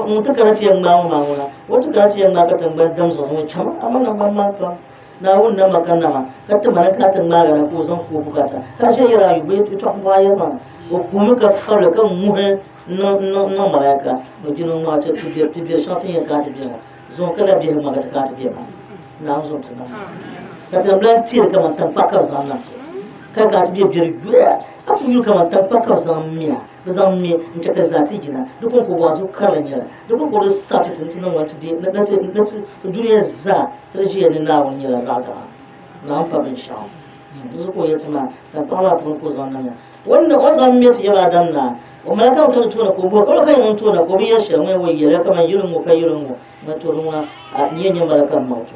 ŋun ti kana ti yɛn ŋmaai ŋɔ maa ŋuna, o ti kana ti yɛn ŋmaai ka tiŋgbani dam zaɣ zaŋ cham, amaa naŋgban maa pam. Naawuni nam ma ka nama, ka ti ma ni ka a ti ŋmaagi na ka o zaŋ ku o bukata, ka a ʒe yɛra ayu bee yɛtɔɣ mɔɣa yɛri maa. O kuhimi ka fabili ka ŋuhi n-niŋ malaika ni o jina ŋmaai ti biɛri shɛŋa ti ni yɛn kana ti be ŋɔ zuŋɔ ka lahi biɛhigu maa ka ti kana ti be maa. Naawuni zaŋ ti nam ka ti lan teeri kaman taŋkpaɣu ka bɛ zaŋ nam ti ka kana ti be biɛri yoya a ku yuli kaman taŋkpaɣu ka bɛ zaŋ mia bɛ zaŋ me n-chɛ ka zaa ti yina di kɔŋko waazu karili n-nyɛli di kɔŋko di saɣi ti ti ni ti niŋ wani ti deei ni ti ni ti dunia zaa ti di ʒiya ni Naawuni nyɛla zaɣ gaŋa Naawuni pa binshɛɣu di zuɣu ka o yɛli ti maa taŋkpaɣu maa puuni ka o zaŋ nam ya o ni o zaŋ me ti yaba Adam naa o malaka ŋun ka ti tooni ka o bɔhi ka o ka ŋun tooni ka o bi yɛli shɛli ŋun yɛn wo yɛliya kaman yili ŋɔ ka yili ŋɔ Ŋa tɔri ŋɔ a ni yɛn nyɛ malaka mautu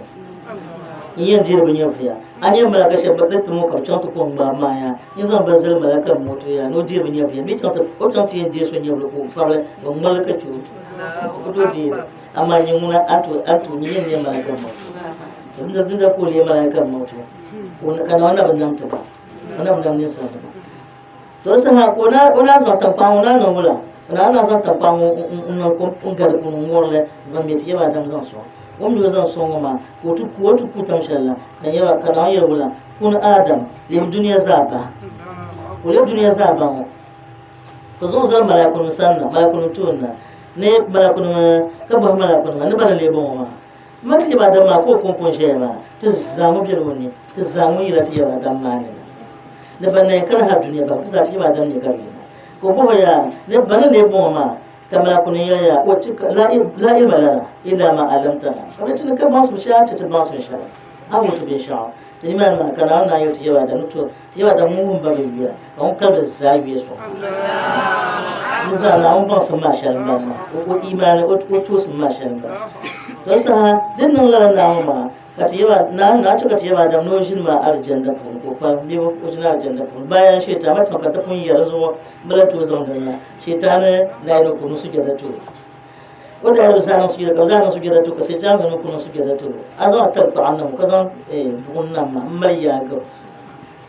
n yɛn deeri bi nyɛvuya a ni yɛn malaka shɛba ba ti ŋɔ ka bi chaŋ ti kɔŋ gbaai maa yaa n zaŋ ba zali malaka mautu yaa ni o deeri bi nyɛvuya mi chaŋ ti o chaŋ ti yɛn deei so nyɛvuli ka o farili bi ŋmali ka chɛ o o tooi deeri amaa nyɛ ŋuna a to a to ni yɛn nyɛ malaka mautu dinda dinda ka o leei malaka mautu ka Naawuni na bi nam ti ba o na bi nam ninsalinima To di saha ka o naan zaŋ taŋkpaɣu ŋɔ naan niŋ wula? O naan naan zaŋ taŋkpaɣu ŋɔ n-niŋ kom n-ga di puuni n-ŋɔri li n-zaŋ me ti yaba Adam zaŋ sɔŋ. O ni mi o zaŋ sɔŋ ŋɔ maa, ka o ti ku o ni ti ku tam shɛli la, ka yaba ka Naawuni yɛli wula? Kuni Adam, leemi dunia zaa bahi. Ka o leei dunia zaa ba ŋɔ, ka zaŋ o zali malaaikunim sani na, malaaikunim tooni na, ni malaaikunim ka bɔhi malaaikunima ni bana n-lee bɔŋɔ maa. Man ti yaba Adam maa ka o pun pun ʒɛya maa, ti zaa ŋɔ bela o ni, ti zaa ŋɔ yila ti yaba Adam maa ni na. Ni ban na yɛn kana hal dunia bahi, bɛ zaa ti yaba Adam ni ka bɛ yina. Ka o bɔh o yaa, ni bana n-lee bɔŋɔ maa? Ka malaakunim yɛli yaa, O ti ka, la la ilma lana illa ma allamtana. Ka bɛ ti ni ka baŋsim shɛli a ni ti ti baŋsim shɛli, a ni wuhi ti binshɛɣu. Ti nimaani maa ka Naawuni naan yɛli ti yaba Adam ni to, ti yaba Adam ŋun wum ba bɛ yuya, ka ŋun kali bɛ zaa yuya sɔŋ. Di zaa Naawuni baŋsim maa shɛli m-bala maa, o imaani, o toosim maa shɛli m-bala. To saha din niŋ lala Naawuni maa, ka ti yaba, Naawuni naan chɛ ka ti yaba Adam ni o ʒini maa alijanda puuni, ka o kpalim bɛ o ʒini alijanda puuni. Bayan Shetani, ma tiŋa ka ti pun yɛri zuɣu, bɛ lahi tooi zaŋ din na. Shetani lahi ni ka o niŋ sujada ti o. O daa bi zaa niŋ sujɛda, ka bi zaa niŋ sujɛda ti o, ka Shetani gba niŋ ku niŋ sujɛda ti o. A zaŋ taŋkpaɣu niŋ o, ka zaŋ buɣim nam ma m-mali yaagi o.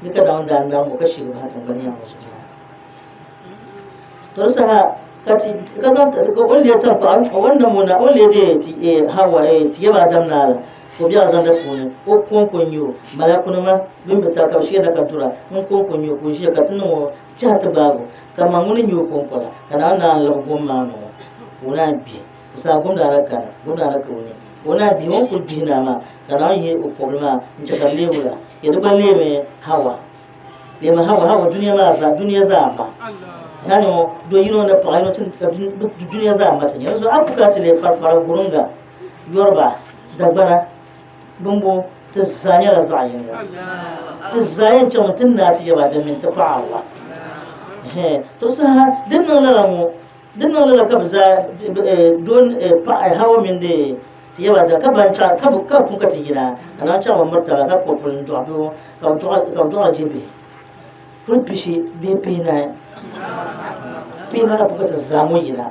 Di ka Naawuni daa narim o ka sheegi bahi tiŋgbani yaŋ ŋɔ zuɣu maa. To di saha ka ti ka zaŋ ka o ni leei taŋkpaɣu o ni nam o na o ni leei dee ti Hawa ti yaba Adam naa la ka o be alizanda puuni o kɔŋko n-nyɛ o malaikunima bɛn bi taba ka bɛ sheerina ka dura n kɔŋko n-nyɛ o ka o ʒiya ka ti niŋ o tɛha ti gbaag o ka man ŋuni n-nyɛ o kɔŋko la ka Naawuni naan lab gom maa niŋ o ka o naan gbi o saha gom daa na kani gom daa na ka o ni ka o naan gbihi o ni kul gbihi naa maa ka Naawuni yihi o kɔbili maa n-chɛ ka di leei wula ya di gba leemi Hawa Leemi Hawa Hawa dunia maa zaa dunia zaa ma yani o do yino ni paɣa yino ti ka dunia zaa ma ti nyɛ so a puka ti lee farifari guringa Yoruba Dagbana bimbo ti zaa nyɛla zaɣ yinga ti zaa yɛn chaŋ ti naai ti yaba din mini ti paɣa Hawa to saha din niŋ lala ŋɔ Di niŋ lala ka bɛ zaa doo paɣa Hawa mini di ti yaba da ka ban chaɣ ka bɛ ka pun ka ti yina ka naan chaɣ bɛ miri taba ka kpuɣi puli n-dɔɣi bihi ka bɛ dɔɣi ka bɛ dɔɣiri je bihi puli pishi bihi pihinahi pihinahi ka pun ka ti zaa ŋɔ yina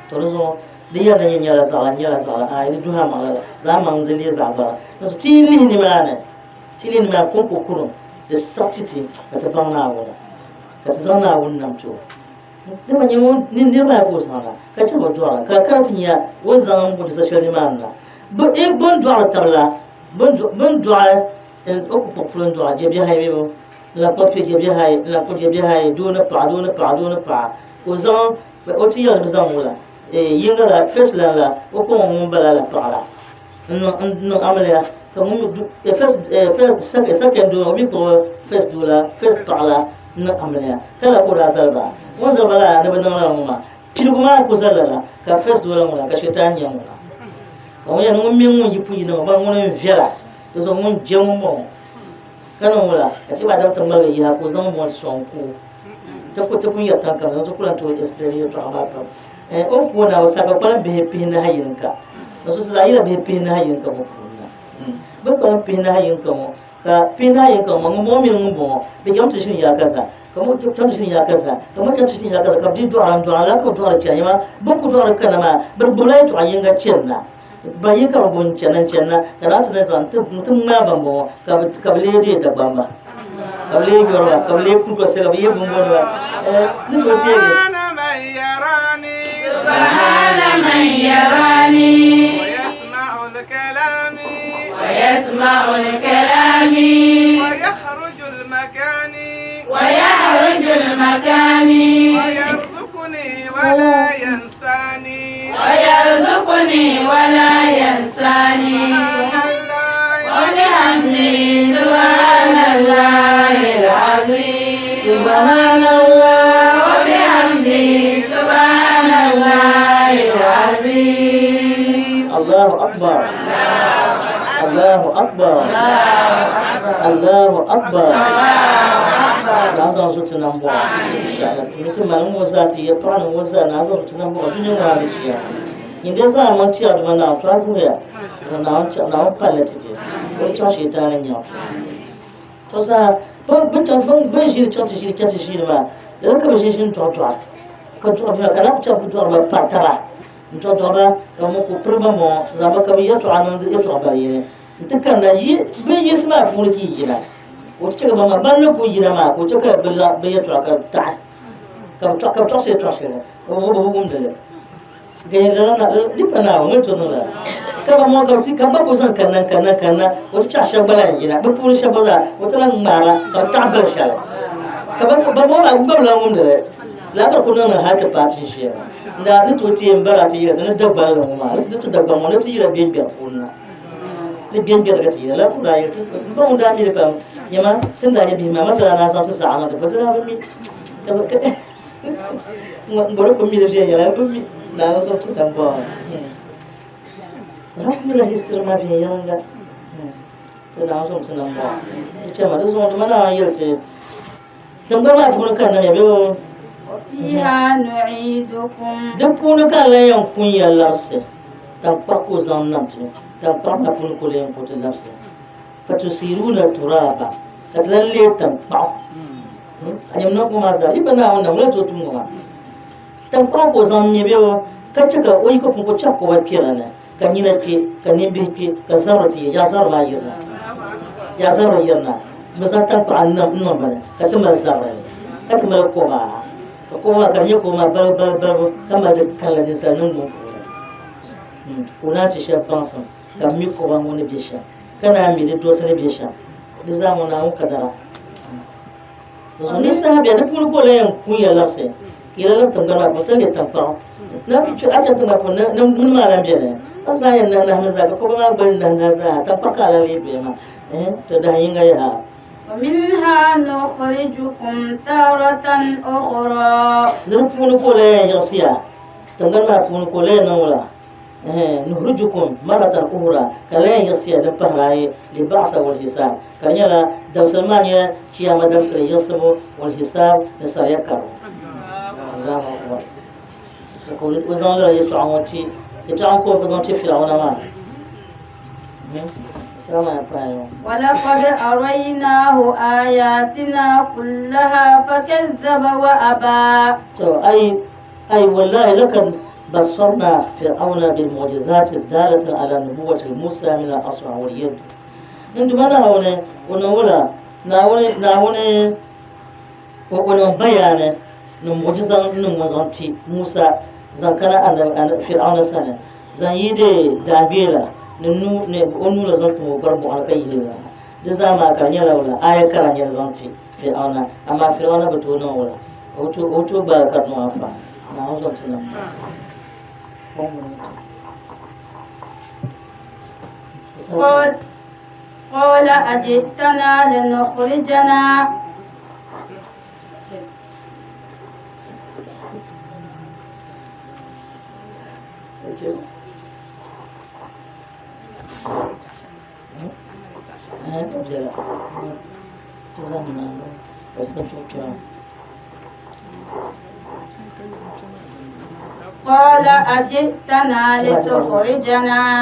to di zuɣu di yɛli ni nyɛla zaɣila nyɛla zaɣila ayi di duhi amaŋ lala zaa maŋ di leei zaɣ bara ni to ti yi lihi nimaani ti lihi nimaani konko kurum di saɣi ti ti ka ti baŋ Naawuni ka ti zaŋ Naawuni nam ti o. Dama nyɛ ŋun ni niriba ayi ka o zaŋ na, ka chɛ bi dɔɣira, ka kana ti nya o ni zaŋ n sa shɛli nimaani na. Bɛ ni dɔɣiri tab la, bɛ ni dɔɣi o ku kpuɣi puli n-dɔɣi jɛbiɛhi ayi bee n-lan kpuɣi piɛ jɛbiɛhi ayi n-lan kpuɣi jɛbiɛhi ayi, doo ni paɣa, doo ni paɣa, doo ni paɣa, ka o zaŋ o ti yɛli ni bɛ zaŋ ŋula yiŋga la, first lan la, o kpaŋ o ŋun bala la paɣa la. N-niŋ amiliya ka ŋun mi du first first second doo o mi kpuɣi first doo la first paɣa la n-niŋ amiliya ka la ka o daa zali ba o ni zali ba lala ni bi niŋ lala ŋɔ maa piligu maa ku zali lala ka first doo la ŋuna ka shɛtan nyɛ ŋuna ka ŋun yɛli ŋun mini ŋun yi pun yina ŋɔ gba ŋuni n-viɛla di zuɣu ŋun je ŋun bɔŋɔ ka niŋ wula ka ti ba dam ti ŋmaligi yiha ka o zaŋ mɔri sɔŋ ku ti ku ti pun yɛri taŋkam di zuɣu ku lan tooi explain yɛltɔɣa maa pam O ni ku o Naawuni saha ka kpalim bihi pihinahi yinka. Ka so zaɣ yila bihi pihinahi yinka ŋɔ puuni na. Bɛ kpalim pihinahi yinka ŋɔ, ka pihinahi yinka ŋɔ maa, ŋumbɔŋɔ mini ŋumbɔŋɔ, bɛ chaŋ ti ʒini yaakaza, ka ŋɔ chaŋ ti ʒini yaakaza, ka ŋɔ chaŋ ti ʒini yaakaza, ka bɛ dii dɔɣira n-dɔɣira lala ka bɛ dɔɣiri chana. Nyama, bɛ ni ku dɔɣiri kana maa, bɛ di gbubila yɛtɔɣ yinga chanina. Ba yinka bɛ gbubi n-chana n-chana, ka Naawuni ti ni zaŋ ti ŋmaai bambɔŋɔ ka bɛ leei deei Dagbamba. Ka bɛ leei yɔriba, ka bɛ leei kurikɔsi, ka bɛ leei bumbɔniba. Ni tooi teegi. سبحان من يراني ويسمع الكلام ويسمع الكلام ويخرج المكان ويخرج المكان ويرزقني ولا ينساني ويرزقني ولا ينساني وبحمده سبحان الله العظيم سبحان الله وبحمده سبحان الله العظيم الله أكبر الله أكبر الله أكبر Na zaŋ so ti nam bɔɣa inshallah ti mi ti mali ŋɔ zaa ti yɛ paɣa ni ŋɔ zaa na zaŋ ti nam bɔɣa dunia ŋɔ hali ʒiya nyin dee zaŋ maŋ ti Aduma Naawuni to a vuhiya Naawuni palli ti ti o chaŋ shɛitaani nyaŋ ti to zaa bin chaŋ bin ʒiri chaŋ ti ʒiri chaŋ ti ʒiri maa lala ka bi ʒini ʒini dɔɣi dɔɣi ka dɔɣi bia ka lahi chaŋ bi dɔɣiri ba pari taba n dɔɣi dɔɣi ba ka bi ku piri ba ŋɔ zaŋ ba ka bi yɛltɔɣa niŋdi yɛltɔɣa bali yini n ti kanna yi bin yinsi maa puuni ka yi yina ka o ti chɛ ka ban maa ban ni ku yina maa ka o chɛ ka bi la bi yɛltɔɣa ka bi taɣi ka bi tɔɣisi yɛltɔɣa shɛli ka bi wumdi li Di pa Naawuni ni to niŋ lala ka ba mɔŋ ka ti ka ba ku zaŋ kanna kanna kanna o ti chaɣ shɛba gba lahi yina bɛ puuni shɛba gba zaa o ti lahi ŋmaara ka bi taɣi biri shɛli ka ba ba mɔŋ maa gba bi lahi wumdi li lala ka di ku niŋ hali ti paai tinshee maa n daa ni tooi teei n bara ti yɛli ti ni Dagbanli ŋɔ maa ni ti Dagbaŋ ŋɔ ni ti yila Gbɛngbɛri puuni na ni Gbɛngbɛri ka ti yina lala ka o daa yɛli ti n ba ŋun daa mi li pam nyama ti ni daa nyɛ bihi maa masala naa zaŋ ti saɣa maa ti pa ti daa bi mi n bɔri ku mili viɛnyɛla n bi mi Naawuni so ti dan bɔŋɔ ra ku mila history maa viɛnyɛlinga to Naawuni so ti dan bɔŋɔ di chɛma di zuɣu di ma Naawuni yɛli ti tiŋgbani maa puuni ka niŋya bee وفيها نعيدكم di puuni ka n lan yɛn kun ya labisi taŋkpaɣu ka o zaŋ nam ti taŋkpaɣu maa puuni ka o lan yɛn ku ti labisi fatusiruna turaba ka ti lan leei taŋkpaɣu A nyam niŋ ŋɔ maa zaa, yi pa Naawuni nam, wula tooi tum ŋɔ maa? Taŋkpaɣu ka o zaŋ ŋme bee o? Ka chɛ ka o yi ka pun ka o chɛri koba kpɛra ni, ka nyina kpe, ka nimbihi kpe, ka zabiri ti yi, yaɣ zabiri maa yirina, yaɣ zabiri yirina, bɛ zaŋ taŋkpaɣu n-niŋ bini ka ti mali zabiri ni, ka ti mali koba, ka koba maa ka di nyɛ koba maa balibu balibu balibu ka mali di kanli ninsal niŋgbuŋ puuni. Ka o naan ti shɛba baŋsim ka bɛ mi koba ŋɔ ni be shɛm, ka naan mi di dolisi ni be shɛm. Di zaa ŋɔ Naawuni kadara. Zuɣu ni saha bɛ di puuni ka o lahi yɛn kun ya labisi ka yi lahi labi tiŋgbani maa puuni ti leei taŋkpaɣu. Na a chani tiŋgbani puuni ni mini maa lahi beni ka zaa yɛn nahi nahimi zaa ka kɔba maa gba nahi nahi zaa taŋkpaɣu ka a lahi lee doya maa ɛhɛ to dahin yinga yaha. ومنها نخرجكم تارة أخرى Ni di puuni ka o lahi yɛn yiɣisi ya tiŋgbani maa puuni ka o lahi yɛn niŋ wula nuhrijukum maratan uhura ka lahi yɛn yiɣisi ya din pahiri ayi liba'sa wal hisab ka di nyɛla dabisili maa nyɛ chiyaama dabisili yiɣisibu wal hisab ni sariya karibu. Allahu akbar. Ka o zaŋ lala yɛltɔɣa ŋɔ ti yɛltɔɣa ŋɔ ka o zaŋ ti Firawuna maa. ولقد أريناه آياتنا كلها فكذب وأبى. أي أي والله لقد بصرنا فرعون بالمعجزات الدالة على نبوة موسى من الأصبع واليد. عندما نهون ونولا نهون نهون ونبيان نمعجزة نموزانتي موسى زكنا أن فرعون سنة زان يدي دابيلا ننو نونو لزانت مبربو على كيلا دزا ما كان يلا ولا آية كان يزانتي فرعون أما فرعون بتونه ولا أوتو أوتو بركات موافا نعم زانتنا. قال قال أجئتنا لنخرجنا قال أجئتنا لتخرجنا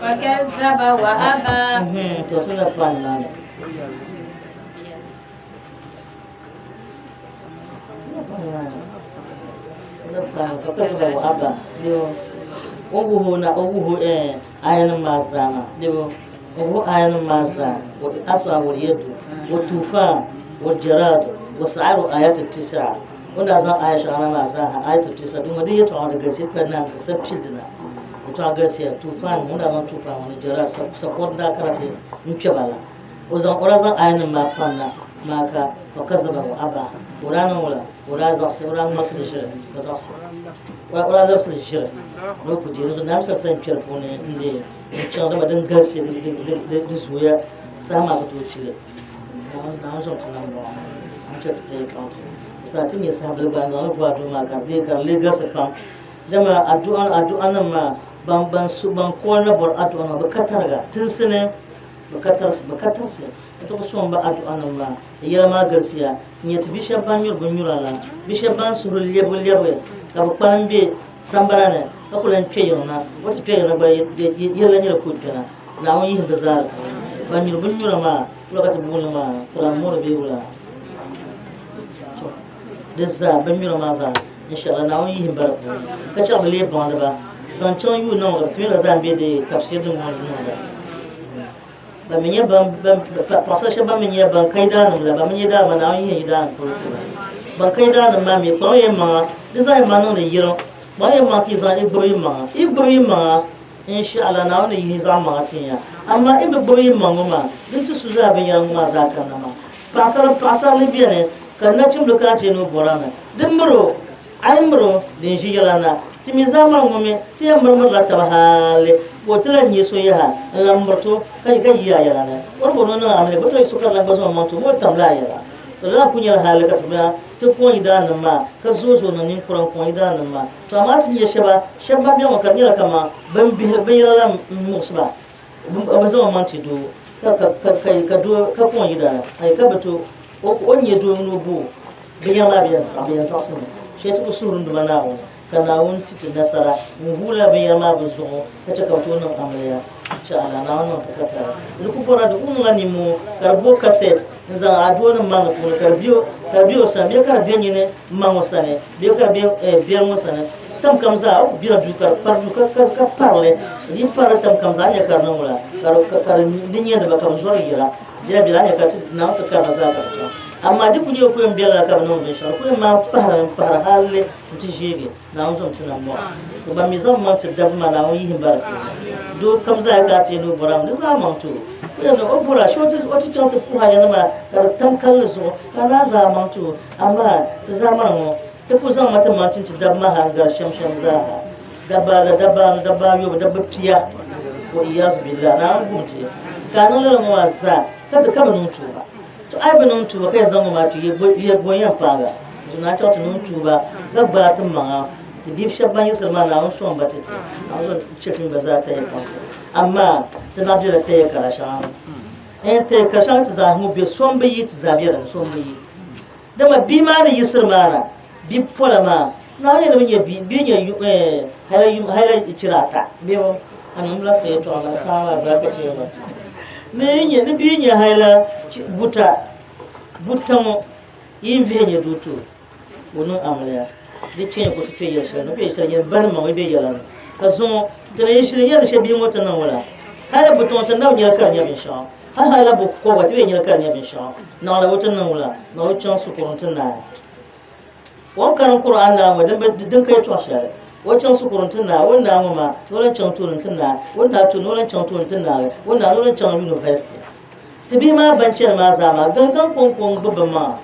فكذب وأبى. فكذب وأبى. Oguhu na oguhu ayan mazama debo oguhu ayan maza wa aswa wal yadu wa tufan wa jarad wa sa'aru ayat tisa wanda zan aya shara ma za ayat tisa dum wadi yato an gaskiya fa na sa fidna yato an gaskiya tufan wanda zan tufan wani jarad sakon da karate in ce bala o zan ora zan ayan ma fanna maka fa kazaba wa aba وران ولا ولا زعس ولا مصر الجرة زعس ولا لبس الجرة لو كنت يرز نعم سأسان تلفون اللي إن شاء الله بعدين قاسي دزويا سامع بتوتشيل نعم شو تنام نعم شو تتكلم ساتين يسحب لبعض أنا فادو ما كان دي كان لي قاسي فام dama addu'an addu'an nan ma ban ban su ban ko na bor addu'an ma bakatar ga tun sine bakatar bakatar sai ita ku son ba addu'an nan ma yɛla maa galisiya n nyɛ ti bi shɛba ban nyuri bin nyura la bi shɛba ban suhuri lɛbi lɛbi ka bi kpalim bɛ sambana ni ka ku lan kpɛ yiŋ na o ti kpɛ yiŋ na gba yɛla nyɛla ku kpɛna Naawuni yihi bi zaa ban nyuri bin nyura maa wula ka ti booni maa tramol bee wula di zaa bin nyura maa zaa inshallah Naawuni yihi bari puuni ka chaɣ bi lee baŋdi ba zaŋ chaŋ yuun niŋ ti mi la zaa n bɛ di tafsir din ŋɔ niŋda ba mi nyɛ ban ban paɣasara shɛba ban mi nyɛ ban ka yidaannim la ba mi nyɛ daa ma Naawuni yihi yidaanim polo tiba ban ka yidaanim maa mi kpaŋ yɛn maŋa di zaa yɛn maa niŋdi yiriŋ kpaŋ yɛn maŋa ka yi zaŋ i gbubi yi maŋa i gbubi yi maŋa inshallah Naawuni yihi zaɣ maŋa tin ya amma i bi gbubi yi maŋ ŋɔ maa din ti su zaa binyɛra ŋɔ maa zaa kanna maa paɣasara paɣasarili beni ka nachimbil kana ti yɛn ni o bɔrami di miri o a yi miri o din ʒi yɛla na ti mi zaa mali ŋɔ mi ti yɛn mirmirila taba hali ka o ti lahi nyɛ so yaha n lahi miriti o ka ka yi a yɛla ni o ni bɔri ni o niŋ amiliya bɛ ti so ka di lahi gba zaŋ o maŋ ti o mi o tamla a yɛla to lala ku nyɛla hali ka ti bina ti kɔŋ yidaannim maa ka zooi zooi niŋ ninkura n kɔŋ yidaannim maa to amaa ti nyɛ shɛba shɛba ban bɛ ŋɔ ka di nyɛla kaman bin bihi binyɛra la n muɣisi ba bi zaŋ o maŋ ti doo ka ka ka ka ka doo ka kɔŋ yidana ayi ka bi to o o nyɛ doo ni o bo o binyɛra maa bi yɛn saɣi bi yɛn saɣasimi shɛli ti ku suhuri n duma Naawuni. Ka Naawuni ti ti nasara n-vuui lala binyɛra maa bɛ zuɣu ka chɛ ka bɛ tooi niŋ amiliya. Insha Allah, Naawuni niŋ ti katari. Di ku bɔrila di ku niŋla nimmoo ka di bo kasɛt n-zaŋ aduanim maŋ di puuni ka di ka di be o sani bee ka di be nyini m-maŋ o sani bee ka di be biɛri ŋɔ sani. Tam kam zaa o ku bela duu ka di kpari duu ka pari li. Di yi pari li tam kam zaa a ni nya ka di niŋ wula ka di nyɛndi ba ka bɛ zɔri yira. Biɛla biɛla a ni nya ka ti Naawuni ti kari ba zaa ka bɛ chaŋ. Amaa di ku nyɛ o ku yɛn bela ka bɛ niŋ binshɛɣu di ku yɛn maan pahiri m-pahiri hali nti ʒeegi Naawuni zom ti nam mɔɣu. To ban mi zaŋ maŋ ti dabba maa Naawuni yihim ba di puuni. Doo kam zaa ka a ti yɛn ni o bɔra mi di zaa maŋ ti o. O yɛn ni o bɔra shee o ti chaŋ ti puhi a yanima ka di tam kalinli zuɣu ka a naan zaa maŋ ti o. Amaa ti zaamani ŋɔ ti ku zaŋ ma ti maŋ chinchi dabba maa hali n-gari shɛm shɛm zaa ha. Dabba la dabba anu dabba ayobu dabba pia wa iyazu billah Naawuni gum ti ka a niŋ lala ŋɔ maa zaa ka di ka bi niŋ tuuba. To a yi bi niŋ tuuba ka yɛn zaŋ ŋɔ maa ti yɛ bo yɛn paagi a. Zuŋɔ naa chaŋ ti niŋ tuuba ka gbaai ti maŋa ti bia shɛba ban yiɣisiri maa Naawuni sɔŋ ba ti ti Naawuni zaŋ chɛ ti mini ba zaa taya kpaŋ ti amaa ti naɣ bela taya kara shɛŋa ni ɛɛn taya kara shɛŋa ti zaa ŋɔ be so m-bi yi ti zaa be dini so m-bi yi dama bia maa ni yiɣisiri maa na bia pola maa Naawuni yɛli mi nyɛ bia bia nyɛ yu hala yum hala chira ata bee bo a niŋ bila fa yɛtɔɣa maa saa maa zaa ka chɛ maa ni nyɛ ni bia nyɛ hala buta buta ŋɔ yi n vihi nyɛ doo to o niŋ amiliya di chɛnya ka o ti kpɛ yɛli shɛli ni o bɛ yɛli shɛli nyɛ bani maŋ o bɛ yɛla ni ka zuŋɔ ti ni ʒili yɛli shɛli bia ŋɔ ti niŋ wala hali buta ŋɔ ti na bi nyɛli ka di nyɛ binshɛɣu hali hala bu kɔbiga ti bɛ nyɛli ka di nyɛ binshɛɣu naɣila o ti niŋ wala naɣila o chaŋ shikuru n ti naai O ni karim Kur'an naa ŋɔ din ka yɛtɔɣ shɛli, o chaŋ shikuru nti naai, o ni naai ŋɔ maa, ni o lan chaŋ tooni nti naai, o ni naai tooni, ni o lan chaŋ tooni nti naagi, o ni naai, ni o lan chaŋ university. Ti bihi maa ban chani maa zaa maa, gangan kɔŋko n-gbubi bɛ maŋa.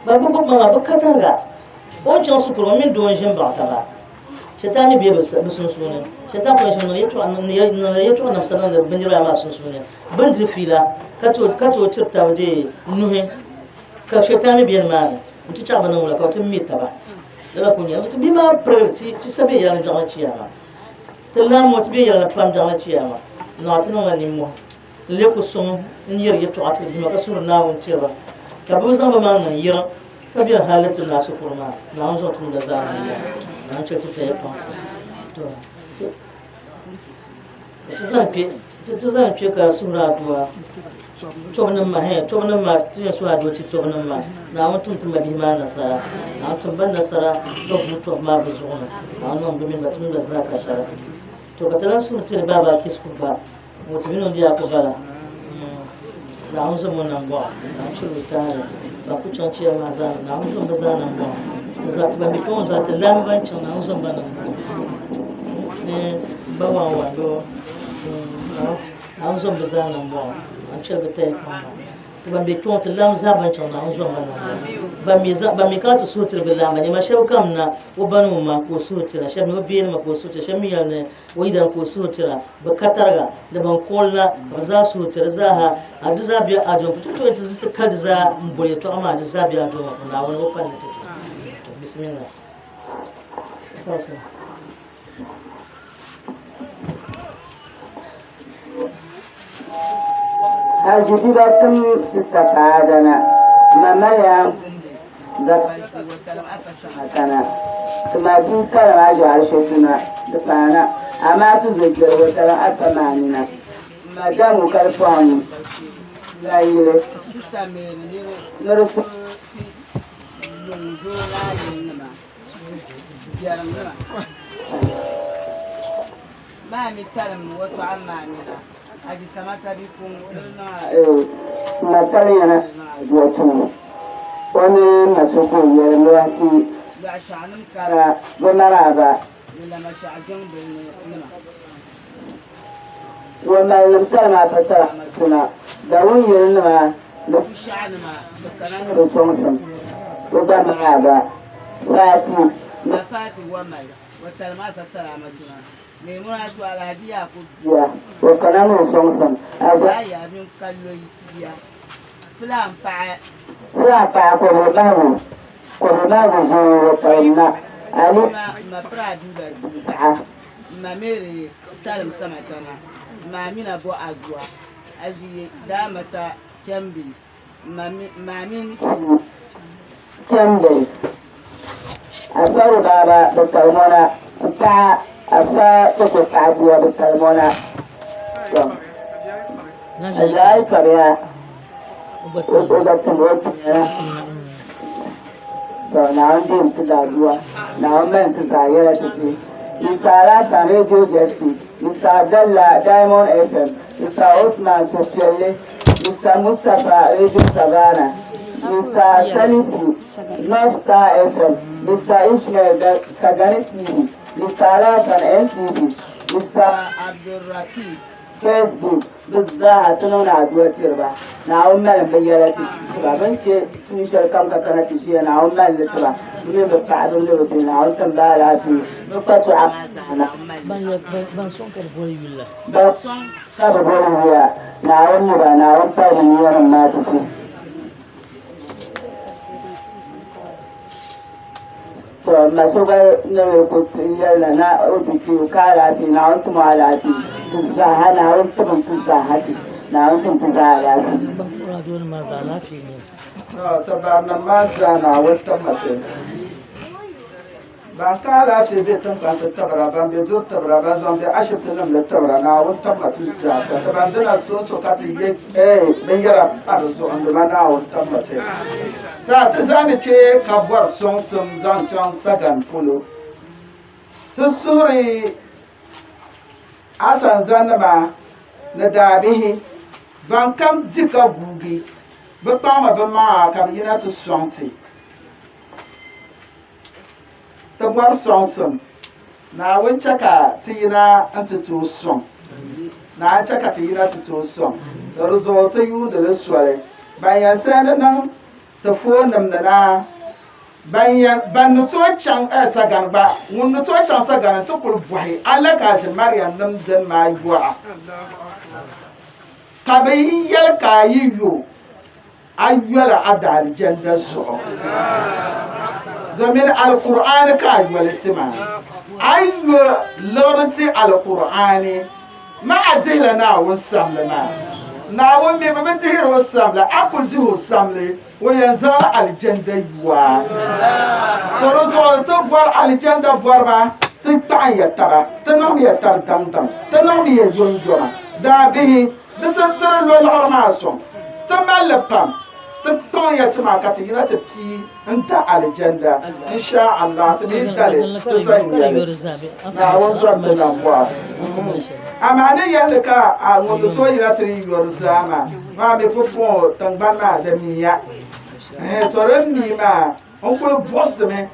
Ban bi gbubi maŋa, bɛ ka tariga. O ni chaŋ shikuru, o mini doo n-ʒi m-baɣi taba. Shɛtan mi be bɛ sunsuuni. Shɛtan kuli ʒimi niŋdi yɛtɔɣa namsa niŋdi bɛ niriba ayi maa sunsuuni. Bɛ ni diri fiila ka ti o tiri taba dee nuhi, ka shɛtan mi be nimaani. N ti chaɣ bi niŋ wula ka bɛ ti mi taba. Lala ku nyɛ. Ti bihi maa pirigili ti ti sa bɛ yɛla ni daɣila chiyaama. Ti lahi mo ti bɛ yɛla ni pam daɣila chiyaama. Naɣ ti niŋla nimmohi n-lee ku suŋ n-yɛri yɛtɔɣa ti Duuma ka suhiri Naawuni tiri ba ka bɛ bi zaŋ bɛ maŋ niŋ yiriŋ ka beni hali ti naai shikuru maa. Naawuni zaŋ tumda zaa niŋ ya. Naawuni chɛ ti taya paŋ ti. To ti zaŋ kpe ti zaŋ kpe ka suhiri adua tɔbunim maa hɛ tɔbunim maa ti yɛn suhi adua ti tɔbunim maa Naawuni tim ti mabihi maa nasara Naawuni tim ba nasara ka vuui tɔbu maa bɛ zuɣu ni Naawuni niŋ bɛ mini ba tumda zaa ka tara to ka ti lan suhiri tiri baaba Kisku ba ŋɔ ti mini o bia ku bala Naawuni zom o nambɔɣu Naawuni chɛri o taali ban ku chaŋ chiya maa zaa Naawuni zom bɛ zaa nambɔɣu ti zaa ti ban be kpe ŋɔ zaa ti lahi ban chaŋ Naawuni zom ba nambɔɣu ba waan waan doo Naawuni zom bɛ zaa nambɔɣu Naawuni chɛri bɛ taya kpaŋ maa Ti ban be kpe ŋɔ ti laɣim zaa ban chaŋ Naawuni zom ba nambɔɣu. Ban mi kana ti suhu tiri bɛ laamba nyɛma shɛba kam na o ba ni o ma ka o suhu tira shɛba mi o beenima ka o suhu tira shɛba mi yɛli ni o yidana ka o suhu tira bɛ ka tariga ni ban kuɣili la ka bɛ zaa suhu tiri zaaha a di zaa be a doma puuni. Ti tooi ti kali di zaa m-boli yɛtɔɣa maa di zaa be a doma puuni Naawuni o palli ti ti. To bismillah. Haji Biba tim sista Saada na, ma Mariam kana, ti ma bia talim Haji Aishatu na, di paana, amaa ti zo gberi o talim Afa Maani na, ma damu Kalipɔŋ la yili ni di Ma taliya duɣutumu o ni ma so ka o yɛli ni o ti bɛ maraaba o malinim tali maa pa tuma Dawun yilinima ni bi sɔŋsim o gba maraaba Fati. Bia o kana ni o sɔŋsim a gba. Fulaan paɣa kɔbiri mahigu zooi o talim na Ali paɣa. Chambers. Afa Rubaaba bɛ kalimɔna m-pahi Afa Koko Paɣabua bɛ kalimɔna. Tɔ! A yi kpabiya o gba tim o tuya na. Tɔ! Naawuni deemi ti daadua. Naawuni mali ti zaa yɛla ti ti. Mr. Alhassan, Radio Justice, Mr. Abdallah, Diamond FM, Mr. Osman, Suhupiɛlli, Mr. Mustapha, Radio Savannah, Mr. Salifu, North Star FM, Mr. Ishmael, Sagani TV, Mr. Alhassan, NTV, Mr. Abdulrakib, Facebook, bɛ zaaha ti niŋdi aduwa tiri ba. Naawuni malim bɛ yɛla ti ba. Bɛ ni chɛ tuun shɛli kam ka kana ti ʒiya, Naawuni mali li ti ba. Bɛ mini bɛ paɣiba ni bɛ bihi, Naawuni tim ba alaafee. Bɛ kpatuɣa maa zaa, Naawuni mali li ti ba. Ban sɔŋ ka bɛ boli yuli la. Ban sɔŋ ka bɛ boli yuya, Naawuni mi ba, Naawuni pali bɛ niyanim maa ti ti. To ma so gba ni bi ku yɛli na na o ti kpi o ka alaafee Naawuni tim o alaafee ti zaaha Naawuni tibim ti zaaha ti Naawuni tim ti zaa alaafee. Ban kpuɣi radio nim maa zaa alaafee n-nyɛ li. To barinima maa zaa Naawuni tibimi ti. Ban ka alaafee be tiŋkpansi tibira, ban be duri tibira, ban zaŋ be ashibiti nim ni tibira, Naawuni tibimi ti zaa sa. Ti ban dina soonso ka ti ye binyɛra pa di zuɣu n-dima Naawuni tibimi ti. Taa ti zaa ni kpe ka bɔri sɔŋsim zaŋ chaŋ sagan polo. Ti suhuri asanzanima ni daabihi ban kam di ka guugi bɛ kpaŋmi bɛ maŋa ka bɛ yina ti sɔŋ ti. Ti bɔri sɔŋsim, Naawuni chɛ ka ti yina nti tooi sɔŋ. Naawuni chɛ ka ti yina ti tooi sɔŋ. Di zuɣu ti yuundi li soli. Ban yɛn sɛndi niŋ ti foonnim ni na, ban yɛn, ban ni tooi chaŋ eh, sagani gba, ŋun ni tooi chaŋ sagani nti kuli bɔhi a la ka a ʒini Mariam nim dini maa yɔɣa. Ka bɛ yi yɛli ka a yi yo, A yola a daalijanda zuɣu, domin Alkur'aani ka a yoli ti maa. A yi yo liɣiri ti Alkur'aani maa, a dihila Naawuni samli maa. Naawuni mi bi bi dihiri o samli, a kuli dihi o samli, o yɛn zaŋla alijanda yo a. To di zuɣu ti bɔri alijanda bɔriba, ti kpaɣim ya taba, ti niŋmi ya tabi daŋdaŋ, ti niŋmi ya yomyoma. Daabihi, Di ti tiri lo liɣiri maa sɔŋ. Ti mali li pam. Ti kpaŋ ya ti maa ka ti yina ti pii n-da alijanda. In sha Allah ti mi da li ti zaŋ yɛli. Naawuni zɔri ti nambɔɣu. Amaa ni yɛli ni ka a ŋun ni tooi yina ti yi yori zaa maa, maa mi pupuŋɔ tiŋgbani maa di miya. Ɛhɛn, to din mi maa n kuli buɣisimi.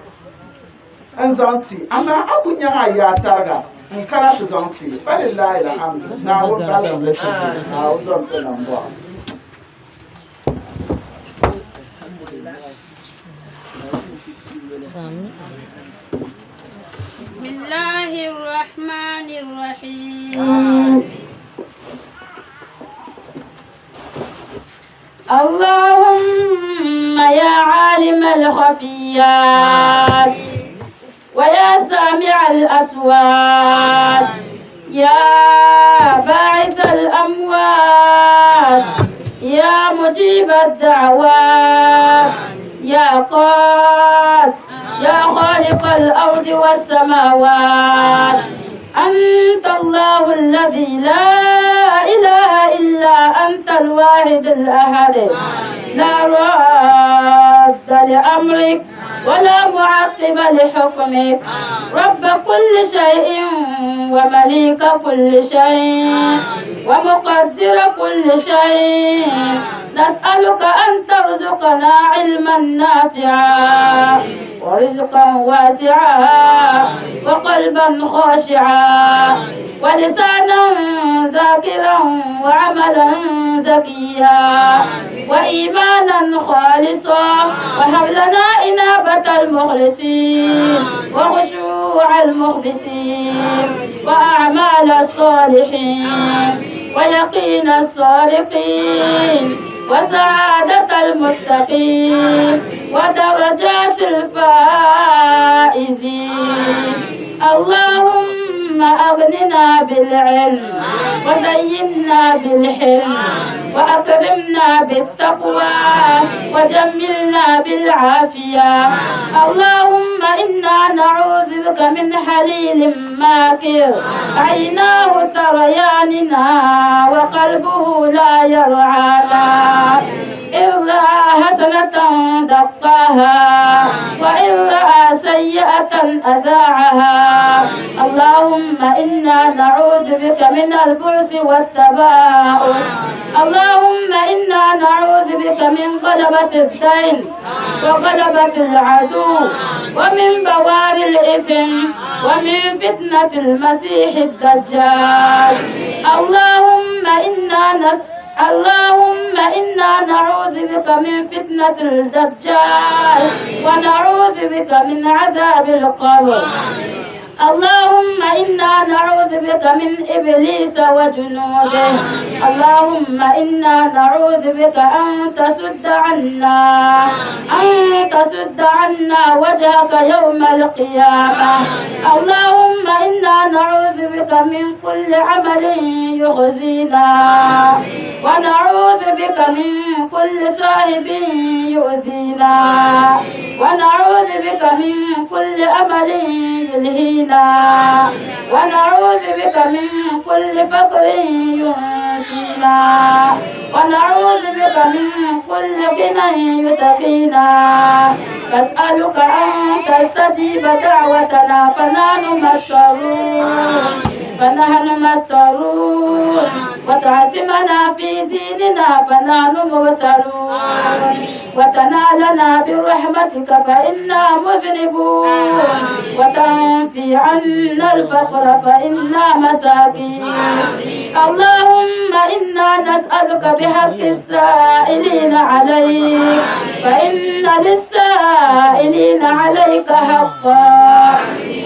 N zaŋ ti, amaa a ku nyaŋ a yaa tariga n-kana ti zaŋ ti. Falillaahi alhamdu, Naawuni baligim li ti ti, Naawuni zom ti nambɔɣu. Bismillahirrahmanirrahim. اللهم يا عالم الخفيات ويا سامع الأصوات يا باعث الأموات يا مجيب الدعوات يا قاد يا خالق الأرض والسماوات أنت الله الذي لا إله إلا أنت الواحد الأحد لا راد لأمرك ولا معقب لحكمك رب كل شيء ومليك كل شيء ومقدر كل شيء نسألك أن ترزقنا علما نافعا ورزقا واسعا وقلبا خاشعا ولسانا ذاكرا وعملا زكيا وإيمانا خالصا وهب لنا إنابة المخلصين وخشوع المخبتين وأعمال الصالحين ويقين الصادقين وسعادة المتقين ودرجات الفائزين اللهم أغننا بالعلم وزينا بالحلم وأكرمنا بالتقوى وجملنا بالعافية اللهم إنا نعوذ بك من حليل ماكر عيناه ترياننا وقلبه لا يرعانا إن رأى حسنة دقاها وإن رأى سيئة أذاعها اللهم إنا نعوذ بك من البؤس والتباؤس اللهم إنا نعوذ بك من غلبة الدين وغلبة العدو ومن بوار الإثم ومن فتنة المسيح الدجال اللهم إنا نسأل اللهم إنا نعوذ بك من فتنة الدجال ونعوذ بك من عذاب القبر اللهم إنا نعوذ بك من إبليس وجنوده اللهم إنا نعوذ بك أن تسد عنا أن تسد عنا وجهك يوم القيامة اللهم إنا نعوذ بك من كل عمل يخزينا ونعوذ بك من كل صاحب يؤذينا ونعوذ بك من كل أمل يلهينا ونعوذ بك من كل فقر ينسينا ونعوذ بك من كل غنى يتقينا نسألك أن تستجيب دعوتنا فنحن مضطرون فنحن مضطرون وتعصمنا في ديننا فنحن مبتلون وتنالنا برحمتك فإنا مذنبون وتنفي عنا الفقر فإنا مساكين اللهم إنا نسألك بحق السائلين عليك فإن للسائلين عليك حقا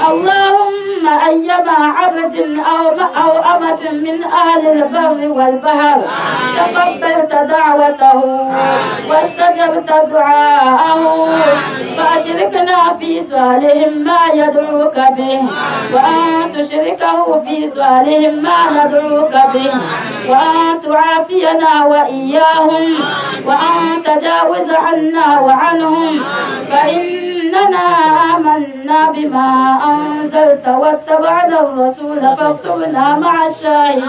اللهم أيما عبد أو أو أمة من أهل البر والبحر تقبلت دعوته واستجبت دعاءه فأشركنا في سؤالهم ما يدعوك به وأن تشركه في سؤالهم ما ندعوك به وأن تعافينا وإياهم وأن تجاوز عنا وعنهم فإننا آمنا بما أنزلت واتبعنا الرسول فاكتبنا مع الشاهدين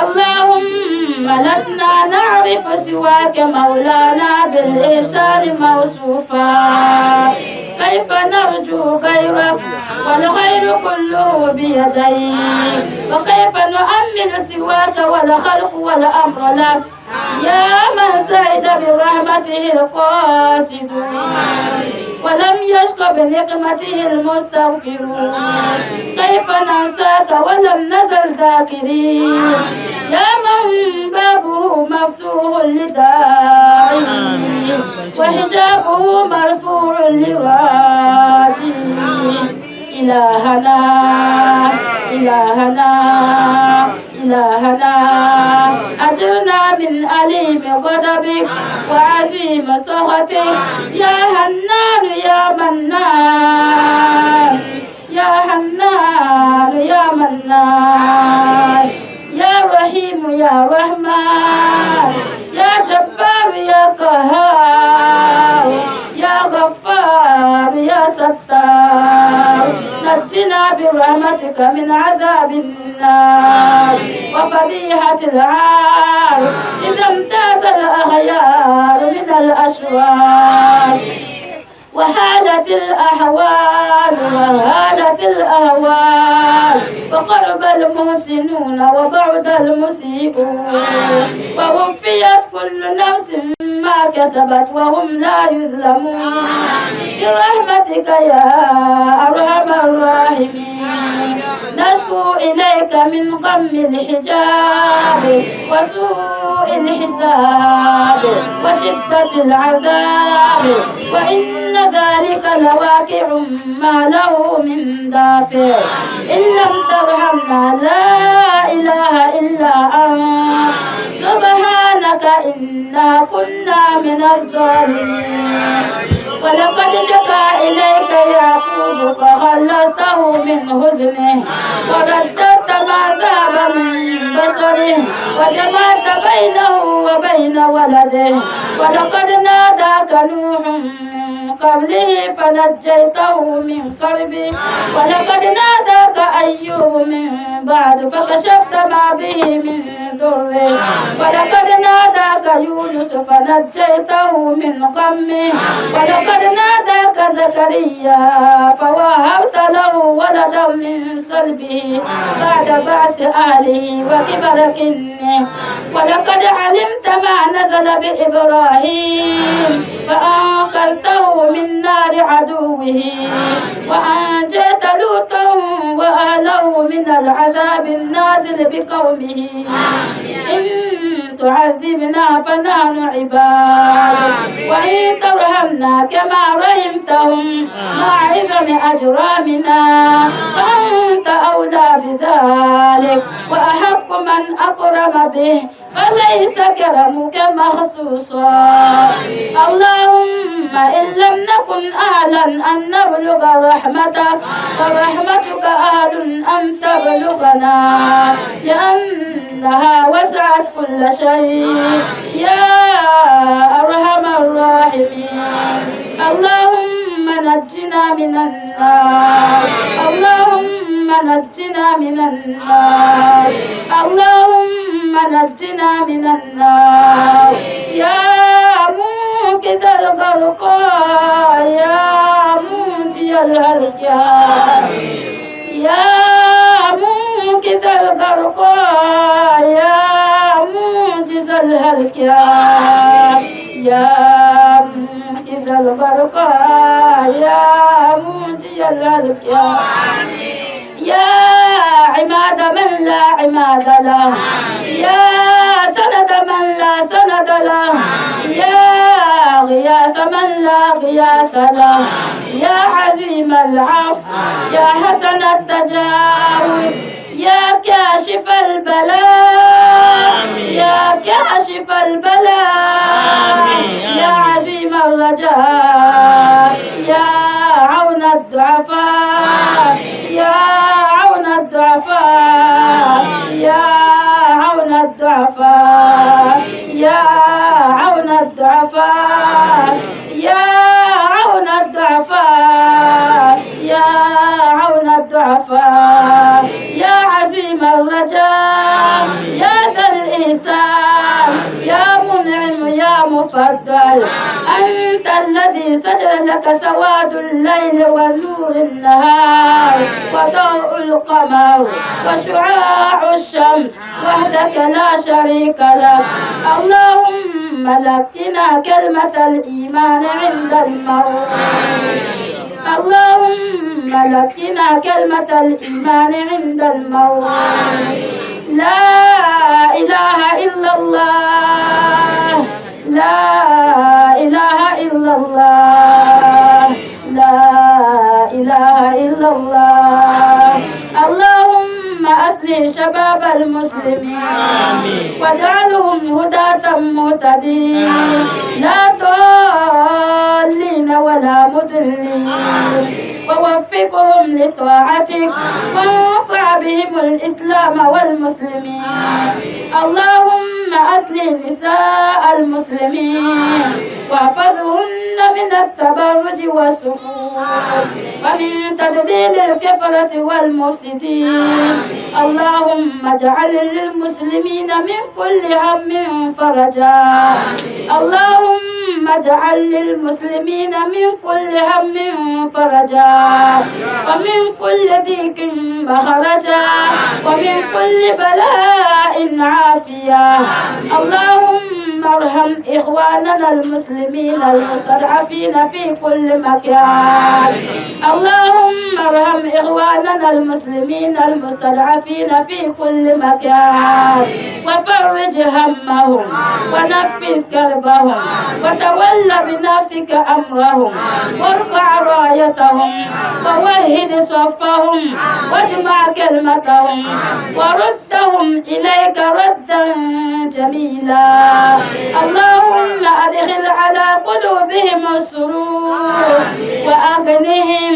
اللهم لسنا نعرف سواك مولانا بالإحسان موصوفا كيف نرجو غيرك والخير كله بيديك وكيف نؤمن سواك والخلق والأمر لك يا من سعد برحمته القاصدون ولم يشق بنقمته المستغفرون كيف ننساك ولم نزل ذاكرين يا من بابه مفتوح لداعي وحجابه مرفوع لراجي إلهنا إلهنا إلهنا أجرنا من أليم غضبك وعظيم سخطك يا حنان يا منان يا حنان يا منان يا رحيم يا رحمن يا جبار يا قهار يا غفار يا ستار نجنا برحمتك من عذاب النار وفضيحة العار إذا امتاز الأخيار من الأشرار وحالت الأحوال وهالت الأهوال وقرب المحسنون وبعد المسيئون ووفيت كل نفس ما كسبت وهم لا يظلمون برحمتك يا أرحم الراحمين نشكو إليك من غم الحجاب وسوء الحساب وشدة العذاب وإن ذلك لواقع ما له من دافع إن لم ترحمنا لا إله إلا أنت سبحانك إنا كنا من الظالمين ولقد شكا إليك يعقوب فخلصته من حزنه ورددت ما ذهب من بصره وجمعت بينه وبين ولده ولقد ناداك نوح من قبله فنجيته من كربه ولقد ناداك أيوب من بعد فكشفت ما به من ضره ولقد ناداك يونس فنجيته من غمه ولقد ناداك زكريا فوهبت له ولدا من صلبه بعد بعث أهله وكبر كنه ولقد علمت ما نزل بإبراهيم فأنقذته من نار عدوه وأنجيت لوطا وأهله من العذاب النازل بقومه إن تعذبنا فنحن عباد وإن ترحمنا كما رحمتهم مع عظم أجرامنا فأنت أولى بذلك وأحق من أكرم به فليس كرمك مخصوصا اللهم إن لم نكن أهلا أن نبلغ رحمتك فرحمتك أهل أن تبلغنا لأنها وسعت كل شيء يا أرحم الراحمين اللهم نجنا من النار اللهم نجنا من النار اللهم نجنا من النار يا منقذ الغرقى يا منجي الهلكى يا منقذ الغرقى يا منجز الهلكى يا منقذ الغرقى يا منجي الهلكى يا عماد من لا عماد له يا سند من لا سند له يا غياث من لا غياث له يا عزيم العفو يا حسن التجاوز يا كاشف البلاء يا كاشف البلاء يا عزيم الرجاء يا عون الضعفاء يا عون الضعفاء يا عون الضعفاء يا عون الضعفاء يا عون الضعفاء يا عون الضعفاء يا عزيم الرجاء يا ذا الإحسان يا منعم يا مفضل أنت الذي سجل لك سواد الليل ونور النهار وضوء القمر وشعاع الشمس وحدك لا شريك لك اللهم لقنا كلمة الإيمان عند الموت اللهم لقنا كلمة الإيمان عند الموت لا إله إلا الله لا إله إلا الله لا إله إلا الله اللهم أصلح شباب المسلمين واجعلهم هداة مهتدين لا ضالين ولا مضلين ووفقهم لطاعتك وانفع بهم الإسلام والمسلمين اللهم أصلح نساء المسلمين واحفظهن من التبرج والسفور ومن تدليل الكفرة والمفسدين اللهم اجعل للمسلمين من كل هم فرجا اللهم اجعل للمسلمين من كل هم فرجا ومن كل ضيق مخرجا ومن كل بلاء عافية اللهم ارحم إخواننا المسلمين المستضعفين في كل مكان اللهم ارحم إخواننا المسلمين المستضعفين في كل مكان وفرج همهم ونفس كربهم وتول بنفسك أمرهم وارفع رايتهم ووحد صفهم واجمع كلمتهم وردهم إليك ردا جميلا اللهم أدخل على قلوبهم السرور وأغنهم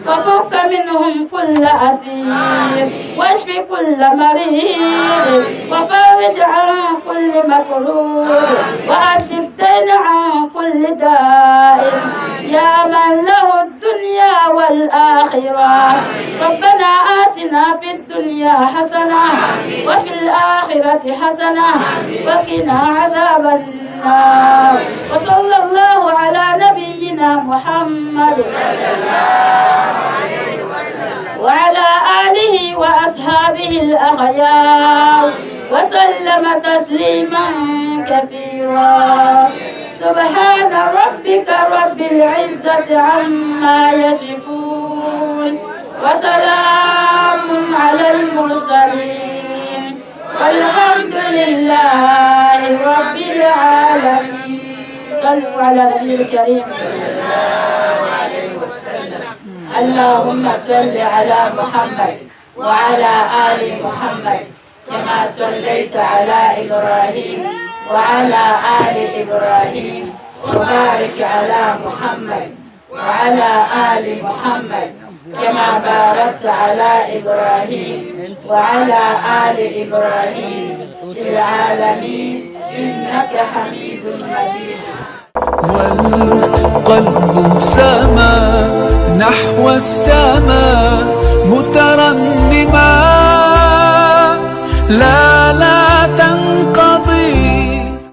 وفك منهم كل أسير واشف كل مريض وفرج عن كل مكروه وأد الدين عن كل داء يا والآخرة. ربنا آتنا في الدنيا حسنة وفي الآخرة حسنة وقنا عذاب النار. وصلى الله على نبينا محمد وعلى آله وأصحابه الأخيار وسلم تسليما كثيرا. سبحان ربك رب العزة عما يصفون وسلام على المرسلين والحمد لله رب العالمين. صلوا على النبي الكريم. اللهم صل على محمد وعلى آل محمد كما صليت على إبراهيم وعلى آل إبراهيم، وبارك على محمد وعلى آل محمد كما باركت على إبراهيم وعلى آل إبراهيم في العالمين إنك حميد مجيد. والقلب سما نحو السماء مترنما لا